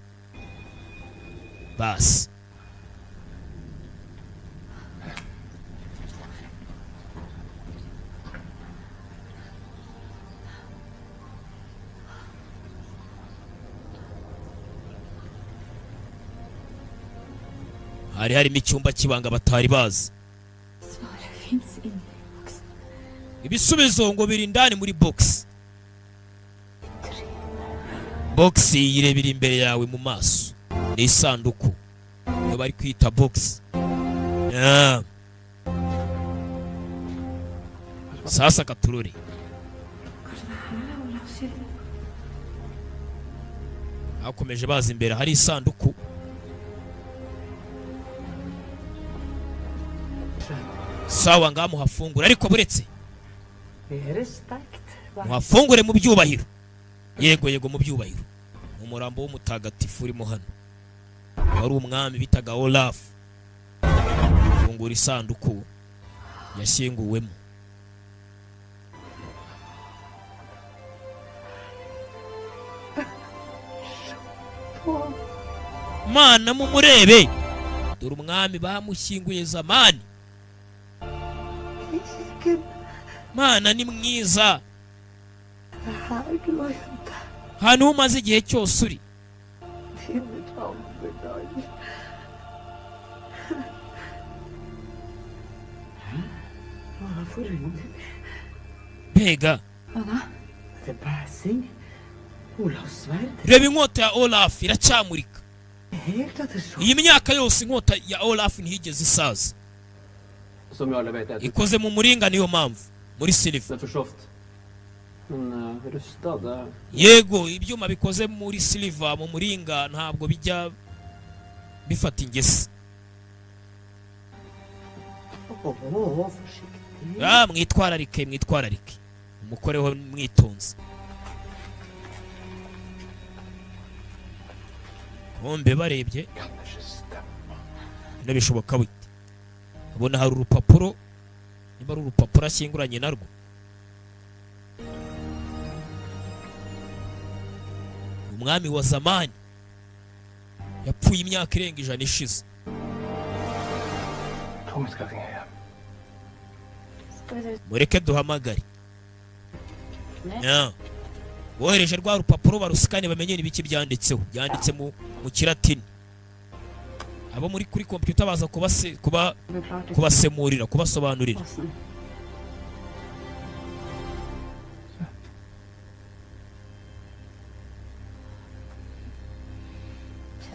basi. Hari harimo icyumba cy'ibanga batari bazi. Svaret fins inni boksen. Ibisubizo ngo biri indani muri box. Box yirebera imbere yawe mu maso, ni isanduku niyo bari kwita box. Yeah. Sasa katurore. Kanskje det her er Olavs kilde? Bakomeje baza imbere hari isanduku. Sawa, ngaha muhafungure, ariko buretse. Respekt. Muhafungure mu byubahiro. Yego yego, mu byubahiro. Mu murambo w'umutagatifu urimo hano, wari umwami bitaga Olaf. Fungura isanduku yashyinguwemo. Mana, mumurebe, dore umwami bamushyinguye zamani. Mana, ni mwiza. Her du har gjemt deg. Ahantu umaze igihe cyose uri. Dine gamle. Hva forunderlig. Mbega! Det er bæsing. Olavs sverd. Reba inkota ya Olaf, iracyamurika. Helt etter så. Iyi myaka yose inkota ya Olaf ntiyigeze isaza. Som vi alle vet, heter Ikoze mu muringa, niyo mpamvu muri silver. det for soft. Men rusta, det Yego, ibyuma bikoze muri silver, mu muringa, ntabwo bijya bifata ingese. Å, forsiktig. Ah, mwitwararike, mwitwararike, umukoreho mwitonze. Kumbe barebye bino bishoboka bite? Abona hari urupapuro, niba ari urupapuro ashyinguranye narwo. Umwami wa zamani yapfuye imyaka irenga 100 ishize. Tror vi skal ringe hjem. Skal vi se. Mureke duhamagare. Ya. Bohereje rwa rupapuro barusikane bamenye n'ibiki byanditseho. Byanditse mu kiratini. Abo muri kuri computer baza kubase kuba kubasemurira, kubasobanurira. Åssen?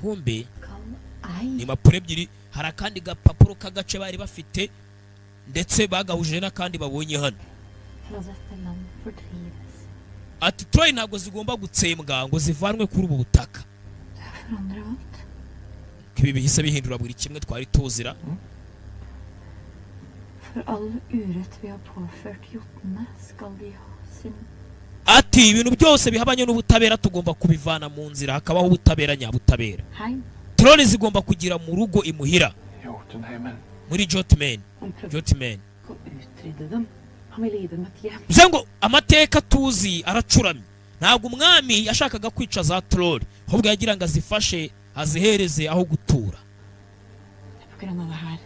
Kumbe Kan ei ni impapuro ebyiri. Hari akandi gapapuro k'agace bari bafite, ndetse bagahuje n'akandi babonye hano. Fra dette land fordrives. Ati troll ntabwo zigomba gutsembwa ngo zivanwe kuri ubu butaka. Det har forandra alt. Ibi bihise bihindura buri kimwe twari tuzira. For all urett vi har påført jotnene, skal de ha sin Ati ibintu byose bihabanye n'ubutabera tugomba kubivana mu nzira, hakabaho ubutabera nyabutabera. Heim. Troll zigomba kugira mu rugo imuhira. Jotunheimen. Muri Jotman. Han prøvde Jotman. å utrydde dem. Han ville gi dem et hjem. Bivuze ngo amateka tuzi aracuramye. Ntabwo umwami yashakaga kwica za troll, ahubwo yagira ngo azifashe, azihereze aho gutura. Det er på grunn av det her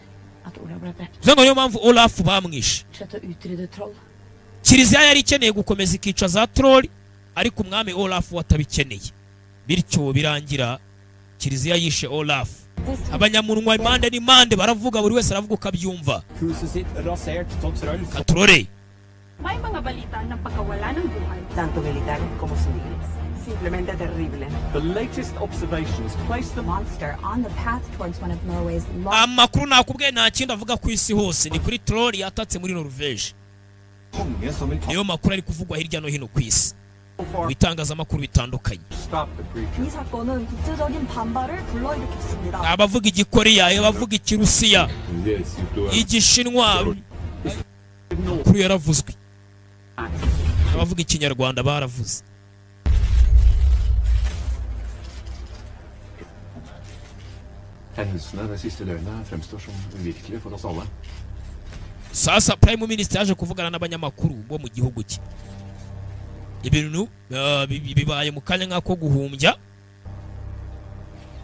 at Olav ble drept. Bivuze ngo niyo mpamvu Olaf bamwishe. Fortsette å utrydde troll. Kiliziya yari ikeneye gukomeza ikica za troll, ariko umwami Olaf we atabikeneye, bityo birangira kiliziya yishe Olaf. Abanyamunwa impande n'impande baravuga, buri wese aravuga uko abyumva. Huset sitt rasert av troll. Katurore. May mga balita ng pagkawala ng buhay. Tanto militares como civiles. Simplemente terrible. The latest observations place the Monster on the path towards one of Norway's Amakuru nakubwiye nta kindi avuga ku isi hose ni kuri troll yatatse muri Norvège. Konge som vil ta Niyo makuru ari kuvugwa hirya no hino ku isi mu bitangazamakuru bitandukanye. Stop the creature. 이 사건은 국제적인 반발을 불러일으켰습니다. Abavuga Igikoreya, abavuga Ikirusiya, Igishinwa, amakuru yaravuzwe. Abavuga Ikinyarwanda baravuze. Hendelsene det siste døgnet fremstår som uvirkelige for oss alle. Sasa prime minister yaje kuvugana n'abanyamakuru bo mu gihugu cye. Ibintu bibaye mu kanya nk'ako guhumbya.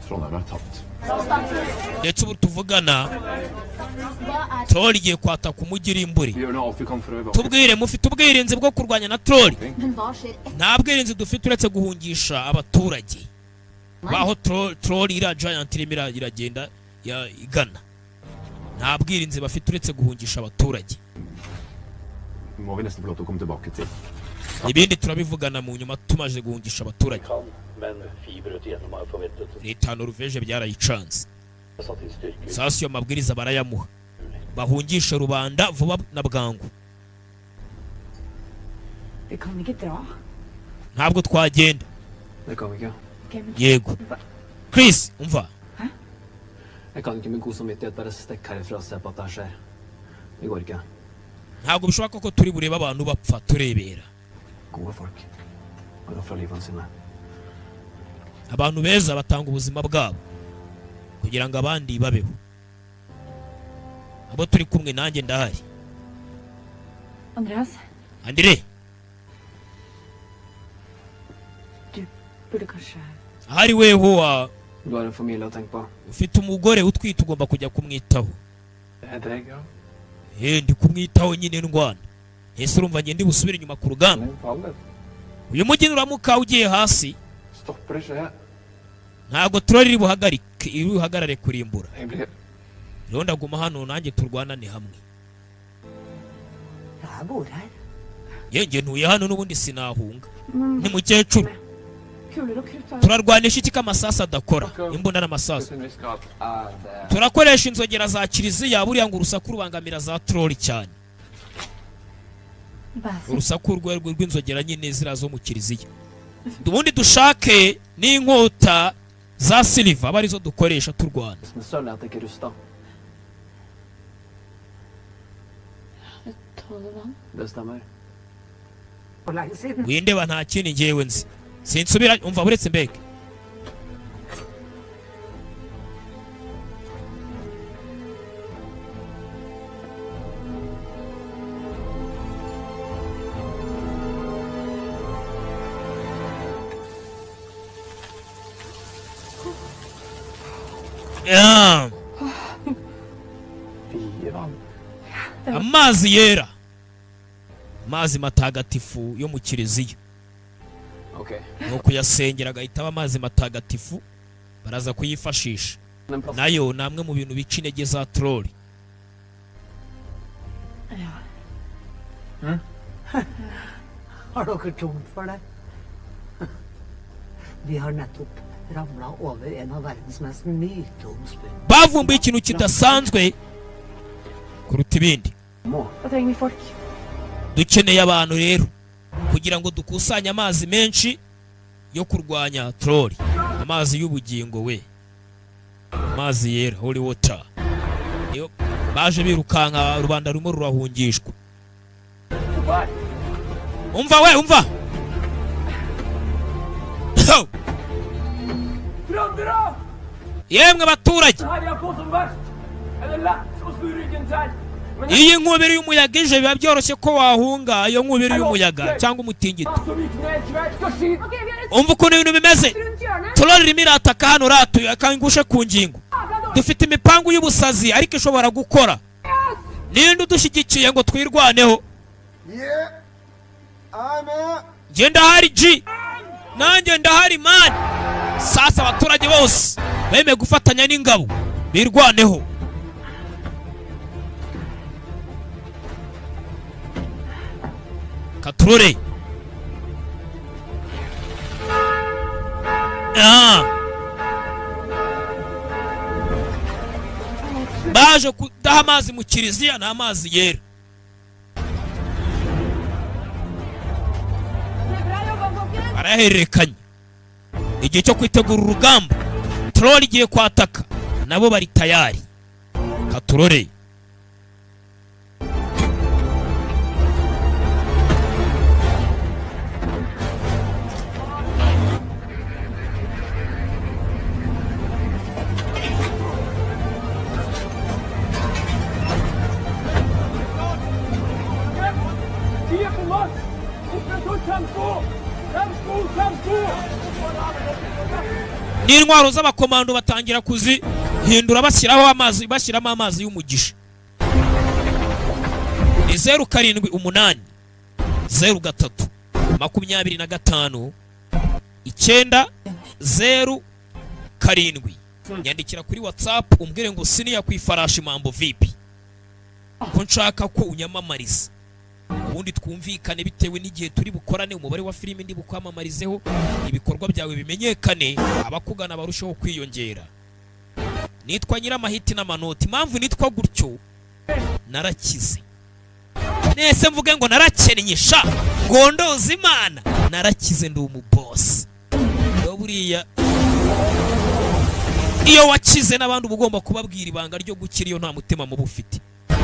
Trondheim er tapt. Ndetse ubu tuvugana troll igiye kwataka umujyi irimburi. Vi gjør nå alt vi kan for å evakuere. Tubwire, mufite ubwirinzi bwo kurwanya na troll? Men hva skjer etter Nta bwirinzi dufite uretse guhungisha abaturage baho troll iriya giant irimo iragenda igana. Nta bwirinzi bafite uretse guhungisha abaturage. Må vi nesten få lov til å komme tilbake til. Ibindi turabivugana mu nyuma tumaze guhungisha abaturage. Kan, men fibrøt igjennom er forventet. Leta ya Norvège byarayicanze. Satt inn styrker. Sasa iyo mabwiriza barayamuha, bahungishe rubanda vuba na bwangu. Vi kan ikke dra. Ntabwo twagenda. Det kan vi ikke. Ok, men Yego Chris, umva. Jeg kan ikke med god samvittighet bare stikke herifra og se på at det her skjer. Det går ikke. Ntabwo bishoboka ko turi burebe abantu bapfa turebera. Gode folk har ofra livene sine. Abantu beza batanga ubuzima bwabo kugira ngo abandi babeho. Abo turi kumwe, nanjye ndahari. Andreas, Andire. du burde kanskje Ahari weho wa Du har en familie å tenke på. Ufite umugore utwite, ugomba kujya kumwitaho. Det er det jeg gjør. Eh, ndi kumwitaho nyine ndwana. Ese urumva njye ndi busubire inyuma ku rugamba? Faller. Uyu mujyi nuramuka ugiye hasi, Stopper ikke her. ntabwo turari iri buhagarike, iri buhagarare kurimbura. Jeg blir Rero ndaguma hano nanjye turwanane hamwe. Jeg bor her. Yenge ntuye hano n'ubundi sinahunga. Ni mukecuru. Kuler og krutt har Turarwanisha iki ko amasasu adakora, imbunda n'amasasu? til en viss grad. Ja, det Turakoresha inzogera za kiliziya. Buriya ngo urusaku rubangamira za troll cyane. Basi. Urusaku rw'inzogera nyine ziriya zo mu kiliziya. Ubundi dushake n'inkota za silver, aba arizo dukoresha turwana. Men sølv er at det ikke rusta. Det tåler vann. Det stemmer. For lenge siden. Windeba, nta kindi ngewe nzi, sinsubira. Umva, buretse mbega. Yeah. Vigevann. Amazi yera, amazi matagatifu yo mu kiliziya. Ok. Ni ukuyasengera agahita aba amazi matagatifu, baraza kuyifashisha. Den plass Nayo ni amwe mu bintu bica intege za troll. Ja. Har dere tomt for det? Vi har nettopp ramla over en av verdens mest myteomspunne Bavumbuye ikintu kidasanzwe kuruta ibindi. Må. Da trenger vi folk. Dukeneye abantu rero kugira ngo dukusanye amazi menshi yo kurwanya troll, amazi y'ubugingo we, amazi yera, holy water. Niyo baje birukanka, rubanda rurimo rurahungishwa. Umva we, umva. Trøndere! Yemwe baturage! Herja på som verst! Er det lett å snu ryggen til? Men Iyi nkubiri y'umuyaga ije, biba byoroshye ko wahunga iyo nkubiri y'umuyaga cyangwa umutingito. som gikk ned i kveld, skal skyte Ok, vi har et Umva ukuntu ibintu bimeze. rundt hjørnet. Troll irimo irataka hano ratuye akangushe ku ngingo. Dufite imipangu y'ubusazi ariko ishobora gukora. Ninde udushyigikiye ngo twirwaneho? Yeah, I'm out. Njye ndahari G, nanjye ndahari man. Sasa abaturage bose bemeye gufatanya n'ingabo birwaneho. Katurore. Ah. Baje kudaha amazi mu kiliziya, ni amazi yera. Barayahererekanya. Igihe cyo kwitegura urugamba, troll igiye kwataka, nabo bari tayari. Katurore. De er på marsj! Oppretthold tempo! Tempo, tempo! N'intwaro z'abakomando batangira kuzihindura, bashyiraho amazi, bashyiramo amazi y'umugisha. Ni 0780 325 907. Nyandikira kuri WhatsApp umbwire ngo siniya ku ifarashi, mambo vipi, ko nshaka ko unyamamariza, ubundi twumvikane bitewe n'igihe turi bukorane, umubare wa filimi ndi bukwamamarizeho, ibikorwa byawe bimenyekane, abakugana barusheho kwiyongera. Nitwa Nyiramahiti n'Amanoti. Impamvu nitwa gutyo, narakize. Nese mvuge ngo narakennye sha, ngondoza Imana, narakize, ndi umubosi. Rero buriya iyo wakize n'abandi uba ugomba kubabwira ibanga ryo gukira. Iyo nta mutima mubi ufite,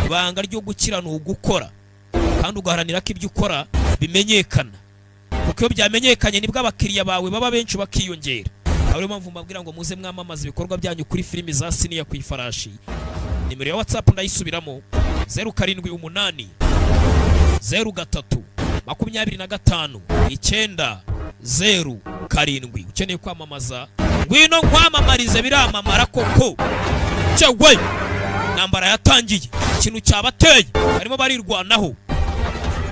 ibanga ryo gukira ni ugukora kandi ugaharanira ko ibyo ukora bimenyekana, kuko iyo byamenyekanye nibwo abakiriya bawe baba benshi bakiyongera. Akaba ariyo mpamvu mbabwira ngo muze mwamamaze ibikorwa byanyu kuri filimi za Siniya ku Ifarashi. Nimero ya WhatsApp ndayisubiramo: 0780325907. Ukeneye kwamamaza, ngwino nkwamamarize, biramamara koko. Cyewe intambara yatangiye, ikintu cyabateye, barimo barirwanaho.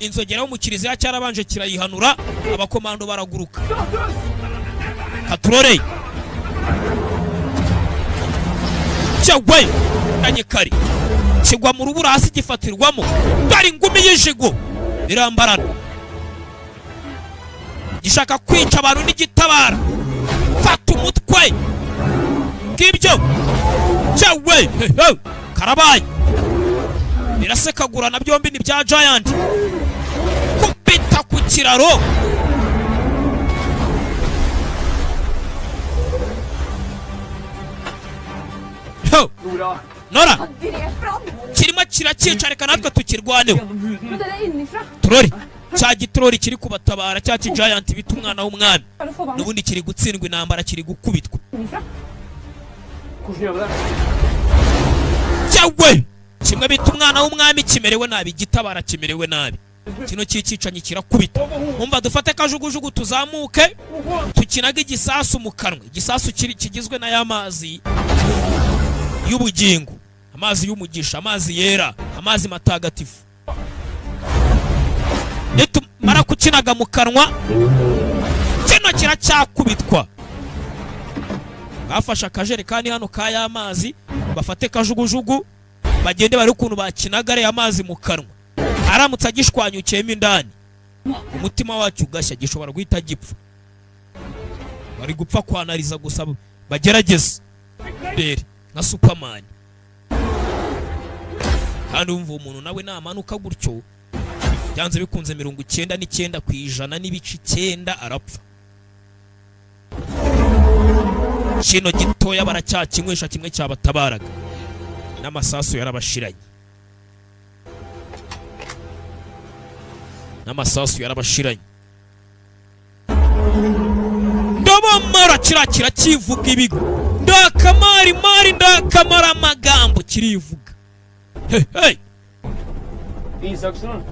Inzogera yo mu kiliziya cyarabanje kirayihanura, abakomando baraguruka. Katurore cyewe kanyekari kigwa mu rubura hasi, gifatirwamo dore ingumi y'ijigo birambarana, gishaka kwica abantu n'igitabara. Fata umutwe ngibyo cyewe. Hehe, karabaye, birasekagurana byombi, ni bya giant kubita ku kiraro. Ho! Nora! Nora! Han dreper han! Kirimo kirakica, reka natwe tukirwaneho. Men dere innenfra! Turori cya gitorori kiri kubatabara, cya kigiant bita umwana w'umwami, Bare få n'ubundi kiri gutsindwa intambara, kiri gukubitwa. Innenfra. Hvordan gjør vi det? Cyawe kimwe bita umwana w'umwami kimerewe nabi, igitabara kimerewe nabi, kino cy'icyicanyi kirakubita. Umva, dufate kajugujugu tuzamuke, tukinaga igisasu mu kanwa, igisasu kigizwe n'aya mazi y'ubugingo, amazi y'umugisha, amazi yera, amazi matagatifu. Nitumara kukinaga mu kanwa, kino kiracyakubitwa. Bafashe akajerekani hano k'aya mazi, bafate kajugujugu bagende bari ukuntu bakinaga ariya mazi mu kanwa. Aramutse agishwanyukiyemo indani, umutima wacyo ugashya, gishobora guhita gipfa. Bari gupfa kwanariza gusa, bagerageze rere nka Superman. Kandi wumva uwo muntu nawe namanuka gutyo, byanze bikunze 99.9% arapfa. Kino gitoya baracyakinywesha kimwe cyabatabaraga, n'amasasu yarabashiranye, n'amasasu yarabashiranye. Ndabamara kiriya kirakivuga ibigwi, ndakamari mari, ndakamara amagambo kirivuga. Hey, hey. Isaksen!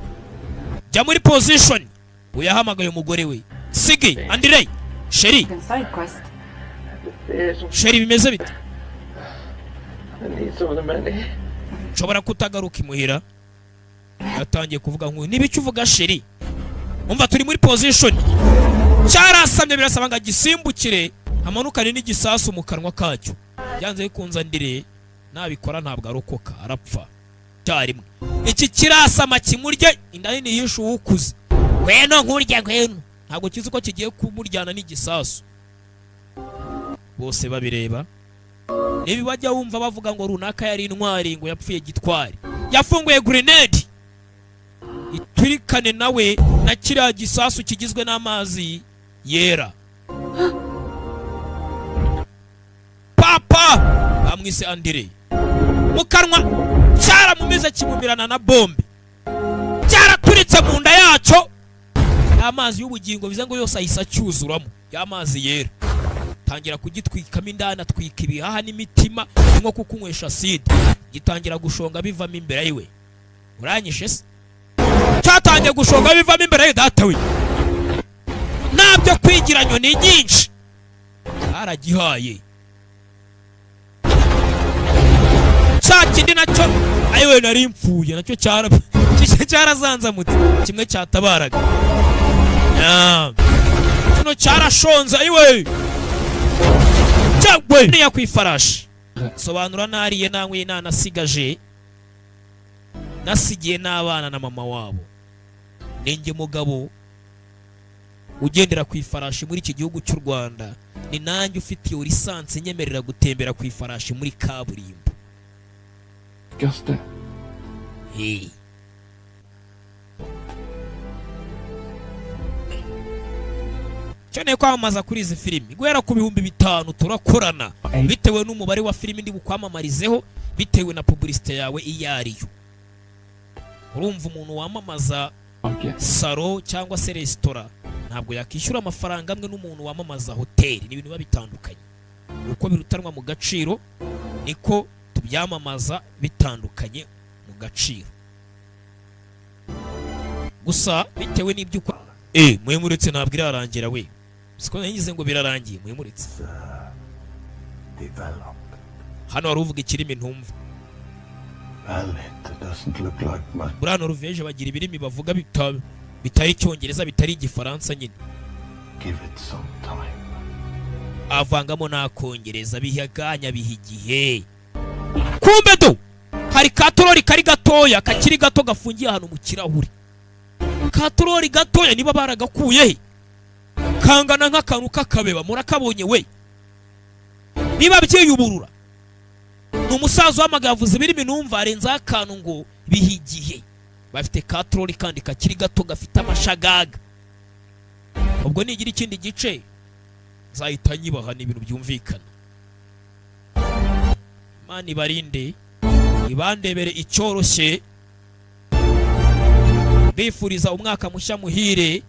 Jya muri position. Uyahamagaye umugore we Sigi Andrei. Chérie, En sidequest. Det er som chérie, bimeze bite? I need some of the money. Nshobora kutagaruka imuhira. Yatangiye kuvuga nk'uyu. Niba icyo uvuga, chérie, umva, turi muri position. Cyarasamye, birasaba ngo agisimbukire, amanukane n'igisasu mu kanwa kacyo. Byanze bikunze Andire nabikora ntabwo arokoka, arapfa cyarimwe. Iki kirasama kimurye inda nini yishe uwukuze. Ngweno nkurya, ngweno. Ntabwo kizi ko kigiye kumuryana n'igisasu. Bose babireba. Niba bajya wumva bavuga ngo runaka yari intwari, ngo yapfuye gitwari, yafunguye grenade iturikane nawe na kiriya gisasu kigizwe n'amazi yera. Papa bamwise Andire, mu kanwa cyaramumize, kimumirana na bombe, cyaraturitse mu nda yacyo. Amazi y'ubugingo bize ngo yose ahise acyuzuramo, y'amazi yera, tangira kugitwikamo indani, atwika ibihaha n'imitima, ni nko kukunywesha acide. Gitangira gushonga bivamo imbere yiwe. Uranyishe se? Cyatangiye gushonga bivamo imbere ye. Data we, ntabyo kwigira nyoni nyinshi, baragihaye cya kindi nacyo. Ayiwe, nari mpfuye! Nacyo cyarazanzamutse, kimwe cyatabaraga. Ya. Kino cyarashonze. Ayiwe, cyagwe niya ku ifarashi. Sobanura: nariye, nanyweye, nanasigaje, nasigiye n'abana na mama wabo. Ninjye mugabo ugendera ku ifarashi muri iki gihugu cy'u Rwanda, ni nanjye ufite iyo licence nyemerera gutembera ku ifarashi muri kaburimbo. Gaste. Hey. Ukeneye kwamamaza kuri izi filimi, guhera ku 5000 turakorana, bitewe n'umubare wa filimi ndi bukwamamarizeho, bitewe na publicité yawe iyo ariyo. Urumva umuntu wamamaza salon cyangwa se resitora ntabwo yakishyura amafaranga amwe n'umuntu wamamaza hoteli. Ni ibintu biba bitandukanye, uko birutanwa mu gaciro niko tuba. Tubyamamaza bitandukanye mu gaciro gusa bitewe n'ibyo ukora. Mwemuretse, ntabwo irarangira we. Siko nagize ngo birarangiye. Mwemuretse. Develop. Hano wari uvuga ikirimi ntumva. Well, it doesn't look like much. Buriya Noruveje bagira ibirimi bavuga bitari Icyongereza, bitari Igifaransa nyine. Give it some time. Avangamo n'Akongereza, biha akanya, biha igihe. Kumbe do hari ka troll kari gatoya, kakiri gato, gafungiye ahantu mu kirahure. Ka troll gatoya, niba baragakuye he, kangana nk'akantu k'akabeba. Murakabonye we? Niba byiyuburura, ni umusaza uhamagaye, avuze ibirimi numva, arenzaho akantu ngo biha igihe. Bafite ka troll kandi kakiri gato, gafite amashagaga. Ubwo nigira ikindi gice nzahita nyibaha. Ni ibintu byumvikana. Imana ibarinde, ibandebere icyoroshye. Bifuriza umwaka mushya muhire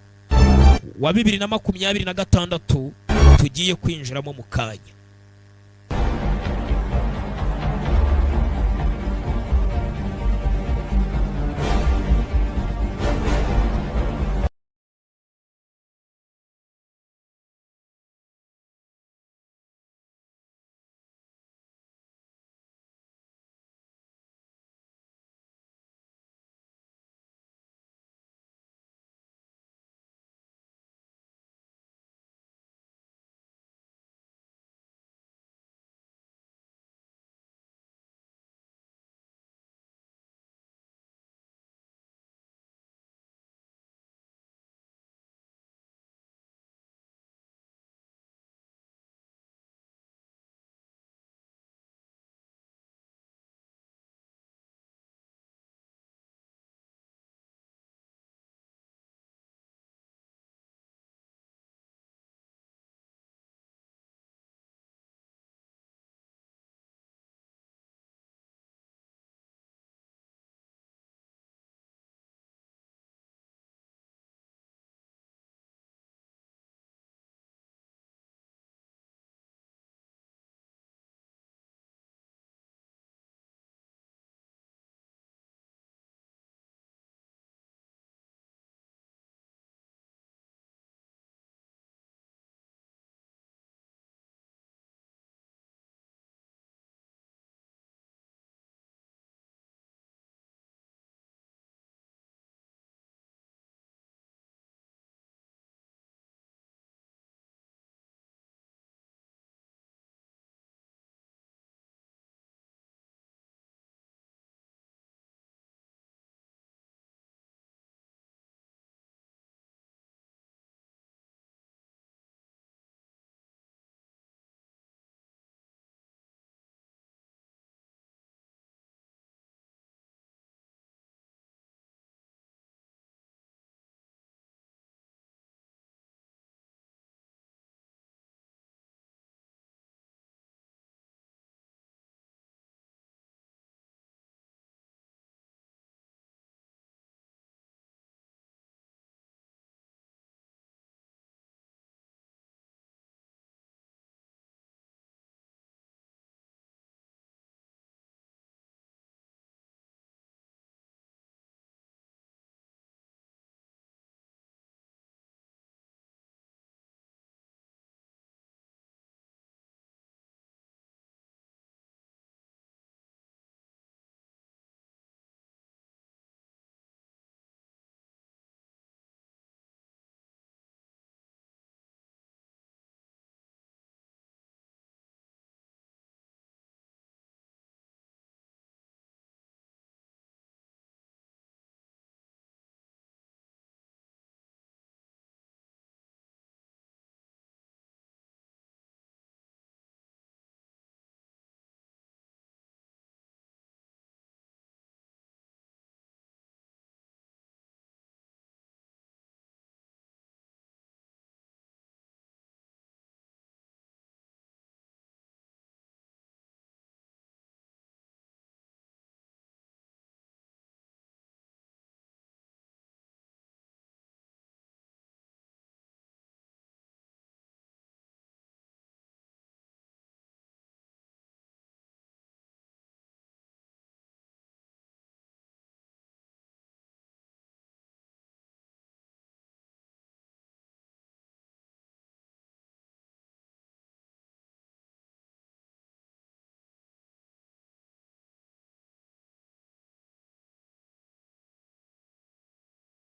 wa 2026 tugiye kwinjiramo mu kanya.